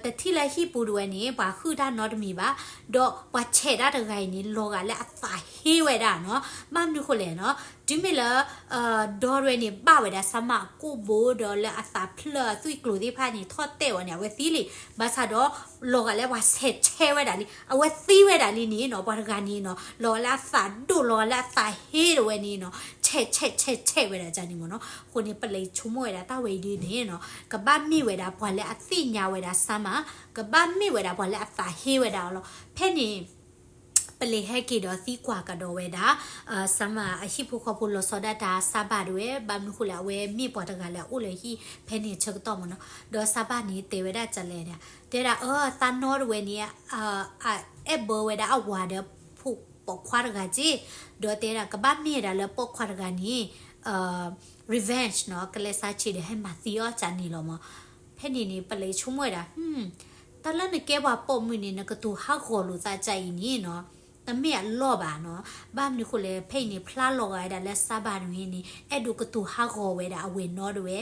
တထံၣ်လၢဟံၣ်ပူၤတဝဲန့ၣ် ပှၤဟုၣ်တၢ်နီတမံၤဘၣ် ဒီးပှၤဆဲးတၢ်တဂၤအံၤန့ၣ် လီၤဂာ်လၢအသးဟ့ဝဲဒၣ်နီၤ ဘၣ်မနုၤဃိလဲၣ်နီၤ တုၤမ့ၢ်လၢ ဒီတဝဲန့ၣ် ဘၣ်ဝဲဒၣ်စါမၤအကိၣ်ဘိဒီးလၢအသးဖျၢၣ်အသွံၣ်ကျိၤသ့ၣ်တဖၣ်န့ၣ် ထီၣ်တဲာ်ဝဲန့ၣ် အဝဲသံလံ ဘၣ်ဆၣ်ဒီး လီၤဂာ်လၢပှၤဆဲးဆဲးဝဲဒၣ်လံ အဝဲသံဝဲဒၣ်လံန့ၣ်နီၤ ပှၤတဂၤန့ၣ်နီၤ လီၤဂာ်လၢအသးဒိၣ် လီၤဂာ်လၢအသးဟ့တဝဲန့ၣ်နီၤ ဆဲးဆဲးဆဲးဆဲးဝဲဒၣ်န့ၣ်မ့ၢ်နီၤ အဃိန့ၣ် ပလံးဆိကမိၣ်ဝဲဒၣ်တၢ်ဝဲအံၤဒ်န့ၣ်နီၤ ကဘၣ်မ့ၢ်ဝဲဒၣ်ပှၤလၢအသ့ၣ်ညါဝဲဒၣ်စါမၤ ကဘၣ်မ့ၢ်ဝဲဒၣ်ပှၤလၢအသးဟ့ဝဲဒၣ်အီၤလီၤ ဖဲန့ၣ် ပလံးဟဲက့ၤဒီးသံကွၢ်ကဒီးဝဲဒၣ် စါမၤအဟံၣ်ဖိဃီဖိလီၤဆီဒၣ်တၢ်စါဘၤတဝဲ ဘၣ်မနုၤဃိလဲၣ် အဝဲမ့ၢ်ပှၤတဂၤလၢအအိၣ်လၢဟံၣ်ဖဲန့ၣ်ဆၢကတီၢ်မ့ၢ်နီၤ ဒီးစါဘၤန့ၣ်တဲဝဲဒၣ်ကလဲၣ် တဲဒၣ်အၢ သးနီတဝဲန့ၣ် အဲၣ်ဘၢဝဲဒၣ်အဝၤဒီး ဖိ ပိာ်ခွါတဂၤက့ၢ်, ဒီးတဲဒၣ်ကဘၣ်မ့ၢ်ဒၣ်လၢပိာ်ခွါတဂၤန့ၣ် revenge နီၤ, ကလဲၤဆါဆံးဒီးဟဲမၤသံအီၤကန့ၣ်လီၤမး. ဖဲန့ၣ်န့ၣ် ပလံးဆိကမိၣ်ဝဲဒၣ် တၢ်လၢနကဲပှၤပိာ်မုၣ်န့ၣ် နကတိၤဟးဂီၤလိာ်သးကအံၤန့ၣ်နီၤ, တမ့ၢ်အလီၢ်ဘၣ်နီၤ. ဘၣ်မနုၤဃိလဲၣ် ဖဲအံၤန့ၣ် ဖျါလီၤဂာ်ဝဲဒၣ်လၢစါဘၤတဝဲန့ၣ် အဲၣ်ဒိးကတိၤဟးဂီၤဝဲဒၣ်အဝဲၢ်နီတဝဲ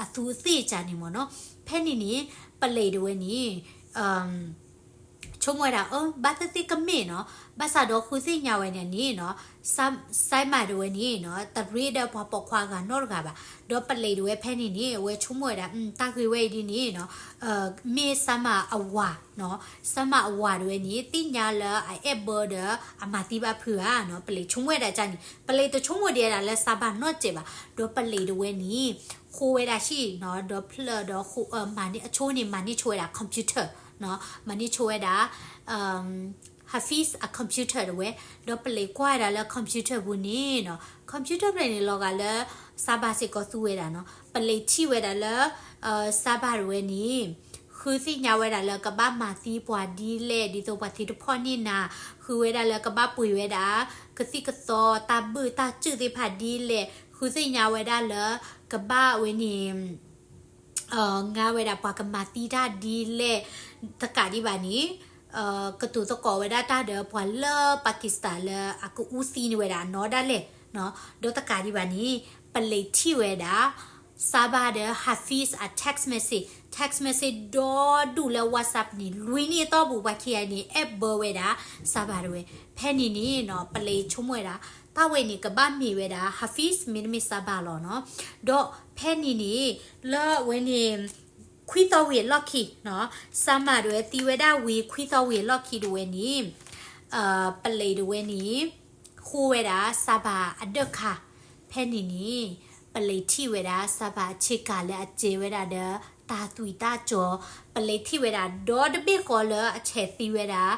အသူးအသ့ၣ်ကန့ၣ်မးနီၤ. ဖဲန့ၣ်န့ၣ် ပလံးတဝဲန့ၣ် ဆိကမိၣ်ဝဲဒၣ် အၢ ဘၣ်သ့ၣ်သ့ၣ်ကမ့ၢ်နီၤ, ဘၣ်ဆၣ်ဒီးဃုသ့ၣ်ညါဝဲန့ၣ်န့ၣ်နီၤ, စါမၤတဝဲန့ၣ်နီၤ တရ့ဒီးပှၤပိာ်ခွါအဂၤနီတဂၤဘၣ်. ဒီးပလံးတဝဲဖဲန့ၣ်န့ၣ် အဝဲဆိကမိၣ်ဝဲဒၣ် တၢ်ဂ့ၢ်ဝဲအံၤဒ်န့ၣ်နီၤ မ့ၢ်စါမၤအဝၤနီၤ, စါမၤအဝၤတဝဲန့ၣ် သ့ၣ်ညါလၢအအဲၣ်ဘၢဒီးအမၤသံဘၣ်ဖုဧါနီၤ, ပလံးဆိကမိၣ်ဝဲဒၣ်ကန့ၣ်, ပလံးတဆိကမိၣ်ဒံးဒၣ်လၢစါဘၤနီတစဲးဘၣ်. ဒီးပလံးတဝဲန့ၣ် ဃိဝဲဒၣ်ဟံၣ်နီၤ, ဒီးဖျၢၣ်ဒီး အဆိန့ၣ် မၤန့ၢ်ဆိဝဲဒၣ် computer နီၤ, မၤန့ၢ်ဆိဝဲဒၣ် Hafiz အ computer တဝဲ, ဒီးပလံးကွၢ်ဝဲဒၣ်လၢ computer ပူၤန့ၣ်နီၤ, computer ဖျၢၣ်န့ၣ် လီၤဂာ်လၢ စါဘၤစ့ၢ်ကီးသူဝဲဒၣ်နီၤ. ပလံးထံၣ်ဝဲဒၣ်လၢ စါဘၤတဝဲန့ၣ် ဃုသ့ၣ်ညါဝဲဒၣ်လၢကဘၣ်မၤသံပှၤဒ်လဲၣ်, ဒ်သိးပှၤသံတဖီၣ်န့ၢ်နၤ, ဃုဝဲဒၣ်လၢကဘၣ်ပှ့ၤဝဲဒၣ် ကသံၣ်ကသီတၢ်ဘုၣ်တၢ်စုၣ်သ့ၣ်တဖၣ်ဒ်လဲၣ်, ဃုသ့ၣ်ညါဝဲဒၣ်လၢ ကဘၣ်ဝဲန့ၣ် ငါဝဲဒၣ်ပှၤကမၤသံတၢ်ဒ်လဲၣ်, တကးဒံးဘၣ်န့ၣ် ကတိၤသကိးဝဲဒၣ်တၢ်ဒီးပှၤလၢ Pakistan လၢအကအူသံန့ၢ်ဝဲဒၣ်အနီၢ်ဒၣ်လဲာ်, ဒီးတကးဒံးဘၣ်န့ၣ် ပလံးထံၣ်ဝဲဒၣ် စါဘၤဒီး Hafiz အ text message, text message ဒီဒူၣ်လၢ WhatsApp န့ၣ် လွံၢ်နံၣ်အတီၢ်ပူၤ ပှၤခံဂၤန့ၣ် အဲၣ်ဘၢဝဲဒၣ် စါဘၤတဝဲ. ဖဲန့ၣ်န့ၣ်နီၤ ပလံးဆိကမိၣ်ဝဲဒၣ် တၢ်ဝဲန့ၣ် ကဘၣ်မ့ၢ်ဝဲဒၣ် Hafiz မ့တမ့ၢ်စါဘၤလီၤနီၤ. ဒီးဖဲန့ၣ်န့ၣ် လၢအဝဲန့ၣ် ခွံသီဝံၤအလီၢ်ခံနီၤ, စါမၤတဝဲသံဝဲဒၣ်ဝံၤခွံသီဝံၤအလီၢ်ခံတဝဲန့ၣ် ပလံးတဝဲန့ၣ် ဃိဝဲဒၣ်စါဘၤအဒၢးခါ. ဖဲန့ၣ်န့ၣ် ပလံးထံၣ်ဝဲဒၣ်စါဘၤအဆ့ကၤလၢအစဲဝဲဒၣ်ဒီး တၢ်သွံၣ်တၢ်စီၤ, ပလံးထံၣ်ဝဲဒၣ်ဒီတဘ့ၣ်ဃီလၢအဆဲးသံဝဲဒၣ်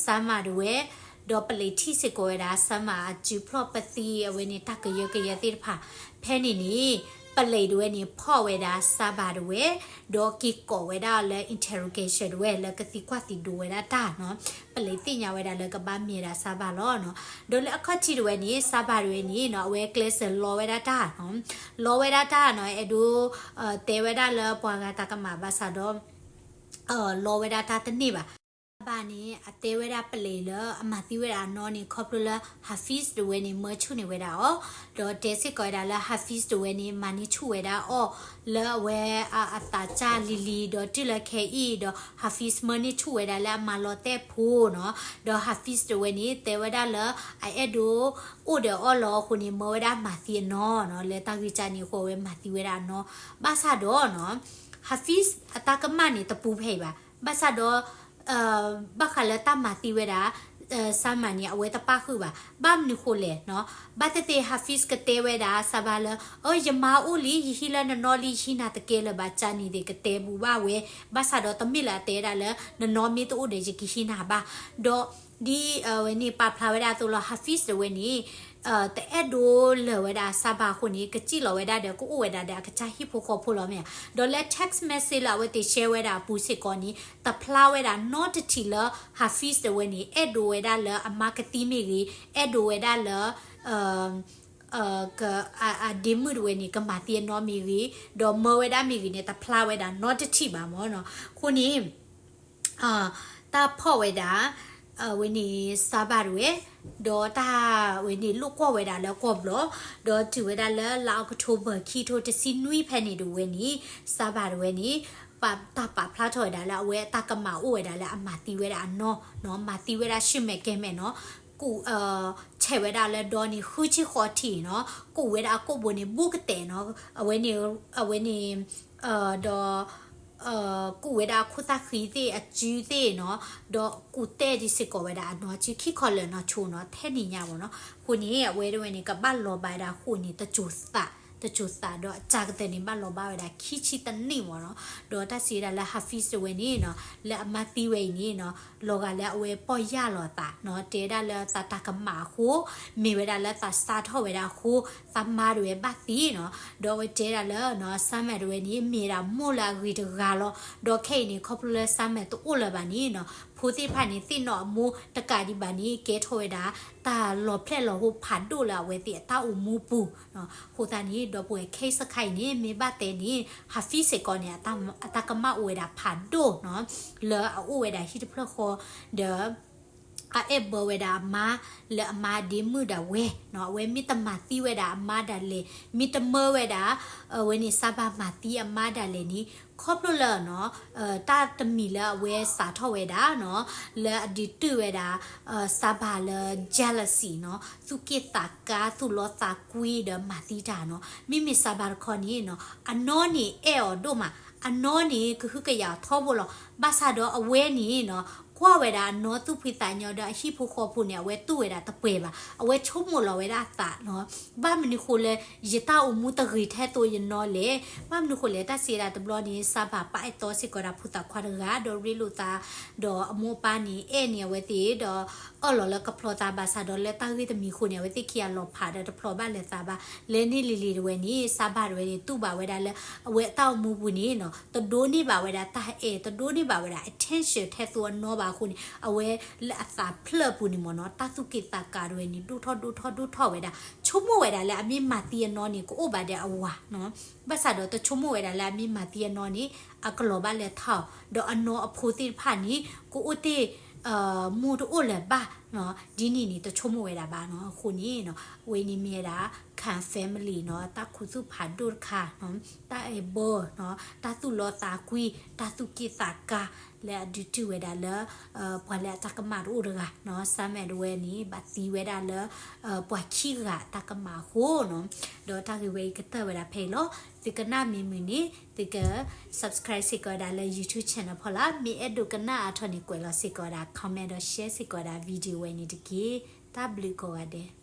စါမၤတဝဲ, ဒီးပလံးထံၣ်စ့ၢ်ကီးဝဲဒၣ် စါမၤအစုဖျီၣ်ပသံ အဝဲန့ၣ်တၢ်ကယၢကယဲသ့ၣ်တဖၣ်. ဖဲန့ၣ်န့ၣ် ပလံးတဝဲန့ၣ် ဖီၣ်ဝဲဒၣ်စါဘၤတဝဲ, ဒီးက့ၤကိးဝဲဒၣ်လၢ interrogation တဝဲ လၢကသံကွၢ်သံဒိးဝဲဒၣ်တၢ်နီၤ. ပလံးသ့ၣ်ညါဝဲဒၣ်လၢကဘၣ်မ့ၢ်ဒၣ်စါဘၤလီၤနီၤ. ဒီးလၢအခီၣ်ထံးတဝဲန့ၣ် စါဘၤတဝဲန့ၣ်နီၤ အဝဲကျဲးစၢးလီဝဲဒၣ်တၢ်နီၤ, လီဝဲဒၣ်တၢ်နီၤ, အဲၣ်ဒိး တဲဝဲဒၣ်လၢပှၤဂၤတၢ်ကမၣ်ဘၣ်ဆၣ်ဒီး လီဝဲဒၣ်တၢ်တန့ၢ်ဘၣ်. စါဘၤန့ၣ် အတဲဝဲဒၣ်ပလံးလၢအမၤသံဝဲဒၣ်အနီၢ်န့ၣ် ခီဖျိလၢ Hafiz တဝဲန့ၣ် မၢဆူၣ်န့ၢ်ဝဲဒၣ်အီၤ, ဒီးတဲစ့ၢ်ကီးဝဲဒၣ်လၢ Hafiz တဝဲန့ၣ် မၤန့ၢ်ဆူၣ်ဝဲဒၣ်အီၤ လၢအဝဲအသးစၢ်လံၤလံၤ ဒီးတုၤလၢခဲအံၤဒီး Hafiz မၢန့ၢ်ဆူၣ်ဝဲဒၣ်လၢအမၤလီၤတဲာ်ဖိနီၤ, ဒီး Hafiz တဝဲန့ၣ် တဲဝဲဒၣ်လၢ အအဲၣ်ဒိး အိၣ်ဒီးအီၤလီၤအဃိန့ၣ် မၢဝဲဒၣ်မၤသံအနီၢ်နီၤ, လၢတၢ်ဂ့ၢ်ကန့ၣ်အဃိ အဝဲမၤသံဝဲဒၣ်အနီၢ်. ဘၣ်ဆၣ်ဒီးနီၤ Hafiz အတၢ်ကမၣ်န့ၣ် တပူၤဖဲအံၤဘၣ်. ဘၣ်ဆၣ်ဒီး ဘၣ်ဃးလၢတၢ်မၤသံဝဲဒၣ် စါမၤန့ၣ် အဝဲတပၣ်ဃုာ်ဘၣ်. ဘၣ်မနုၤဃိလဲၣ်နီၤ, ဘၣ်သ့ၣ်သ့ၣ် Hafiz ကတဲဝဲဒၣ်စါဘၤလၢ အၢ ယမါအိၣ်လံ ယဟံးလၢနနီၢ်လံ ယဟံးနၤတကဲလၢၤဘၣ် ကန့ၣ်သ့ၣ် ကတဲဘူးဘၣ်ဝဲ. ဘၣ်ဆၣ်ဒီးတမ့ၢ်လၢအတဲဒၣ်လၢ နနီၢ်မ့ၢ်တအိၣ်ဒီး ယကဟံးနၤဘၣ်. ဒီး ဒ်အဝဲန့ၣ် ပာ်ဖျါဝဲဒၣ်အသိးလီၤ Hafiz တဝဲန့ၣ် တအဲၣ်ဒိးလၢာ်ဝဲဒၣ်စါဘၤအဃိန့ၣ် ကစံၣ်လီၤဝဲဒၣ်ဒီး ကအိၣ်ဝဲဒၣ်ဒီးအကစၢ်ဟံၣ်ဖိဃီဖိလီၤမ့ၢ်ဧါ. ဒီးလၢ text message လၢအဝဲသ့ၣ်ရှဲဝဲဒၣ်အပူၤစ့ၢ်ကီးန့ၣ် တဖျါဝဲဒၣ်နီတထံၣ်လၢ Hafiz တဝဲန့ၣ် အဲၣ်ဒိးဝဲဒၣ်လၢအမါကသံမ့ၢ်ဂ့ၤ, အဲၣ်ဒိးဝဲဒၣ်လၢ အဒ့မုၣ်တဝဲန့ၣ် ကမၤသံအနီၢ်မ့ၢ်ဂ့ၤ, ဒီးမၢဝဲဒၣ်မ့ၢ်ဂ့ၤန့ၣ် တဖျါဝဲဒၣ်နီတထံၣ်ဘၣ်မ့ၢ်နီၤ. အဃိန့ၣ် တၢ်ဖီၣ်ဝဲဒၣ် အဝဲန့ၣ် စါဘၤတဝဲ, ဒီးတၢ်ဝဲန့ၣ် လိာ်ကွီၢ်ဝဲဒၣ်လၢကီၢ်ဘျီ, ဒီးတုၤဝဲဒၣ်လၢလါအီးကထိဘၢၣ် ခံထိတဆံနွံဖဲန့ၣ်တဝဲန့ၣ် စါဘၤတဝဲန့ၣ် တၢ်ပာ်ဖျါထီၣ်ဝဲဒၣ်လၢအဝဲအတၢ်ကမၣ်အိၣ်ဝဲဒၣ်လၢအမၤသံဝဲဒၣ်အနီၢ်နီၤ, မၤသံဝဲဒၣ်ဆူၣ်မဲာ်ကဲၤမဲာ်နီၤ, ကူၣ် ဆဲးဝဲဒၣ်လၢဒီန့ၣ် ဃုဆံဃိးထံၣ်နီၤ, ကူၣ်ဝဲဒၣ်အကိာ်ဘိန့ၣ် ဘူးကတဲာ်နီၤ, အဝဲန့ၣ် အဝဲန့ၣ် ဒီး ကူၣ်ဝဲဒၣ်အခိၣ်သၣ်ဃံသ့ၣ်အစုသ့ၣ်နီၤ, ဒီးကူၣ်တဲာ်ဒ်စ့ၢ်ကီးဝဲဒၣ်အနီၢ် စုခံခီလၢာ်နီၢ်ဆိနီၤ, ထဲန့ၣ်ညါမ့ၢ်နီၤ. အဃိန့ၣ် အဝဲတဝဲန့ၣ် ကဘၣ်လီၤဘၣ်ဝဲဒၣ်ဃိာ်န့ၣ် တစိၤသး, တစိၤသးဒီးအစှၤကတၢၢ်န့ၣ် ဘၣ်လီၤဘၣ်ဝဲဒၣ်ခံဆံတနံၣ်မ့ၢ်နီၤ. ဒီးတၢ်စံးဝဲဒၣ်လၢ Hafiz တဝဲန့ၣ်နီၤ လၢအမါသံဝဲအံၤန့ၣ်နီၤ လီၤဂာ်လၢအဝဲပီၢ်ယၢ်လီၤသးနီၤ, တဲဒၣ်လၢသးတၢ်ကမၣ်အဃိ, မ့ၢ်ဝဲဒၣ်လၢသးစးထီၣ်ဝဲဒၣ်အဃိ, သးမါတဝဲဘၣ်သံနီၤ. ဒီးအဝဲတဲဒၣ်လၢနီၤ စါမဲာ်တဝဲန့ၣ် မ့ၢ်ဒၣ်မိၢ်လၢအဂ့ၤတဂၤလီၤ. ဒီးခဲအံၤန့ၣ် ခီဖျိလၢစါမဲာ်တအိၣ်လၢၤဘၣ်န့ၣ်နီၤ ဖိသ့ၣ်တဖၣ်န့ၣ် သ့ၣ်နီၣ်အမိၢ်တကးဒံးဘၣ်န့ၣ် ကဲထီၣ်ဝဲဒၣ် တၢ်လီၤဖျဲၣ်လီၤဟိဖးဒိၣ်လၢအဝဲသ့ၣ်အတၢ်အိၣ်မူပူၤ. အဃိသတးန့ၣ် ဒီပုၢ်ဝဲၢ် case တခါအံၤန့ၣ် မ့ၢ်ဘၣ်တဲန့ၣ် Hafiz စ့ၢ်ကီးန့ၣ် အတၢ်ကမၣ်အိၣ်ဝဲဒၣ်ဖးဒိၣ်နီၤ, လၢအအိၣ်ဝဲဒၣ်ဟံၣ်တဖျၢၣ်ဃီ ဒီး အအဲၣ်ဘၢဝဲဒၣ်အမါ လၢအမါဒ့မုၣ်ဒၣ်ဝဲနီၤ, အဝဲမ့ၢ်တမၤသံဝဲဒၣ်အမါဒၣ်လဲာ်, မ့ၢ်တမၢဝဲဒၣ် အဝဲန့ၣ် Saba မၤသံအမါဒၣ်လဲာ်န့ၣ် ခီဖျိလၢနီၤ တၢ်တမံၤလၢအဝဲစးထီၣ်ဝဲဒၣ်နီၤ, လၢအဒုးတုာ်ဝဲဒၣ် Saba လၢ jealousy နီၤ, သူၣ်က့ၣ်သးကါ သူၣ်လီသးကွံဒီးမၤသံတၢ်နီၤ. မ့မ့ၢ် Saba တခီန့ၣ်နီၤ အနီၢ်န့ၣ်အဲၣ်အီၤဒိၣ်မး, အနီၢ်န့ၣ်ကဟုကယာ်အီၤထီဘိလီၤ. ဘၣ်ဆၣ်ဒီးအဝဲန့ၣ်နီၤ ကွၢ်ဝဲဒၣ်အနီၢ်သူၣ်ဖှံသးညီဒီးအဟံၣ်ဖိဃီဖိန့ၣ် အဝဲတူၢ်ဝဲဒၣ်တပှဲၤဘၣ်. အဝဲဆိကမိၣ်လီၤဝဲဒၣ်အသးနီၤ, ဘၣ်မနုၤဃိလၢ ယတၢ်အိၣ်မူတဂ့ၤထဲသိးယနီၢ်လဲၣ်. ဘၣ်မနုၤဃိလဲၣ် တၢ်စံးဒၣ်တဘျီန့ၣ် Saba ပာ်အဲၣ်တီစ့ၢ်ကီးဒၣ်ဖိသၣ်ခွါတဂၤ ဒီးရ့လိာ်သး ဒီးအမိၢ်အပၢ်န့ၣ် အဲၣ်န့ၢ်အဝဲသ့ၣ် ဒီးအၢၣ်လီၤလၢကဖျီသး ဘၣ်ဆၣ်ဒီးလၢတၢ်ဂ့ၢ်တမံၤအဃိန့ၣ် အဝဲသ့ၣ်ခံဂၤလီၤဖးဒီးတဖျီဘၣ်လၢၤသးဘၣ်. လဲၤန့ၢ်လံၤလံၤတဝဲန့ၣ် Saba တဝဲန့ၣ် တူၢ်ဘၣ်ဝဲဒၣ်လၢ အဝဲအတၢ်အိၣ်မူပူၤန့ၣ်နီၤ တဒိးန့ၢ်ဘၣ်ဝဲဒၣ်တၢ်အဲၣ် တဒိးန့ၢ်ဘၣ်ဝဲဒၣ် attention ထဲသိးအနီၢ်ဘၣ်အဃိန့ၣ် အဝဲလၢအသးဖျၢၣ်ပူၤန့ၣ်မ့ၢ်နီၤ တၢ်သူၣ်က့ၣ်သးကါတဝဲန့ၣ် ဒိၣ်ထီၣ်ဒိၣ်ထီၣ်ဒိၣ်ထီၣ်ဝဲဒၣ်. ဆိကမိၣ်ဝဲဒၣ်လၢအမ့ၢ်မၤသံအနီၢ်န့ၣ် ကအိၣ်ဘၣ်ဒီးအဝၤနီၤ, ဘၣ်ဆၣ်ဒီးတဆိကမိၣ်ဝဲဒၣ်လၢအမ့ၢ်မၤသံအနီၢ်န့ၣ် အကလီၤဘၣ်လၢထးအီၤ, ဒီးအနီၢ်အဖိသ့ၣ်တဖၣ်န့ၣ် ကအိၣ်တ့ၢ် မိၢ်တအိၣ်လၢၤဘၣ်နီၤ, ဒ်န့ၣ်န့ၣ် တဆိကမိၣ်ဝဲဒၣ်ဘၣ်နီၤ. အဃိန့ၣ်နီၤ အဝဲန့ၣ်မ့ၢ်ဝဲဒၣ် Khan family နီၤ တၢ်ခူသူၣ်ဖးဒိၣ်တခါနီၤ, တၢ်အဲၣ်ဘၢနီၤ တၢ်သူၣ်လီသးကွံ တၢ်သူၣ်က့ၣ်သးကါ လၢအဒုးတုာ်ဝဲဒၣ်လၢ ပှၤလၢအတၢ်ကမၣ်တအိၣ်တဂၤနီၤ, Saba တဝဲန့ၣ် ဘၣ်သံဝဲဒၣ်လၢ ပှၤခံဂၤအတၢ်ကမၣ်အဃိနီၤ. ဒီးတၢ်ဂ့ၢ်ဝဲအံၤကတၢၢ်ဝဲဒၣ်ဖဲအံၤလီၤ. သုကနၣ်မ့ၢ်မုာ်န့ၣ် သုက subscribe စ့ၢ်ကီးဝဲဒၣ်လၢ YouTube channel ဖီလာ်, မ့ၢ်အဲၣ်ဒိးကနၣ်အါထီၣ်န့ၣ် ကွဲးလီၤစ့ၢ်ကီးဝဲဒၣ် comment ဒီး share စ့ၢ်ကီးဝဲဒၣ် video ဝဲန့ၣ်တက့ၢ်. တၢ်ဘျုးကိးဂၤဒဲး.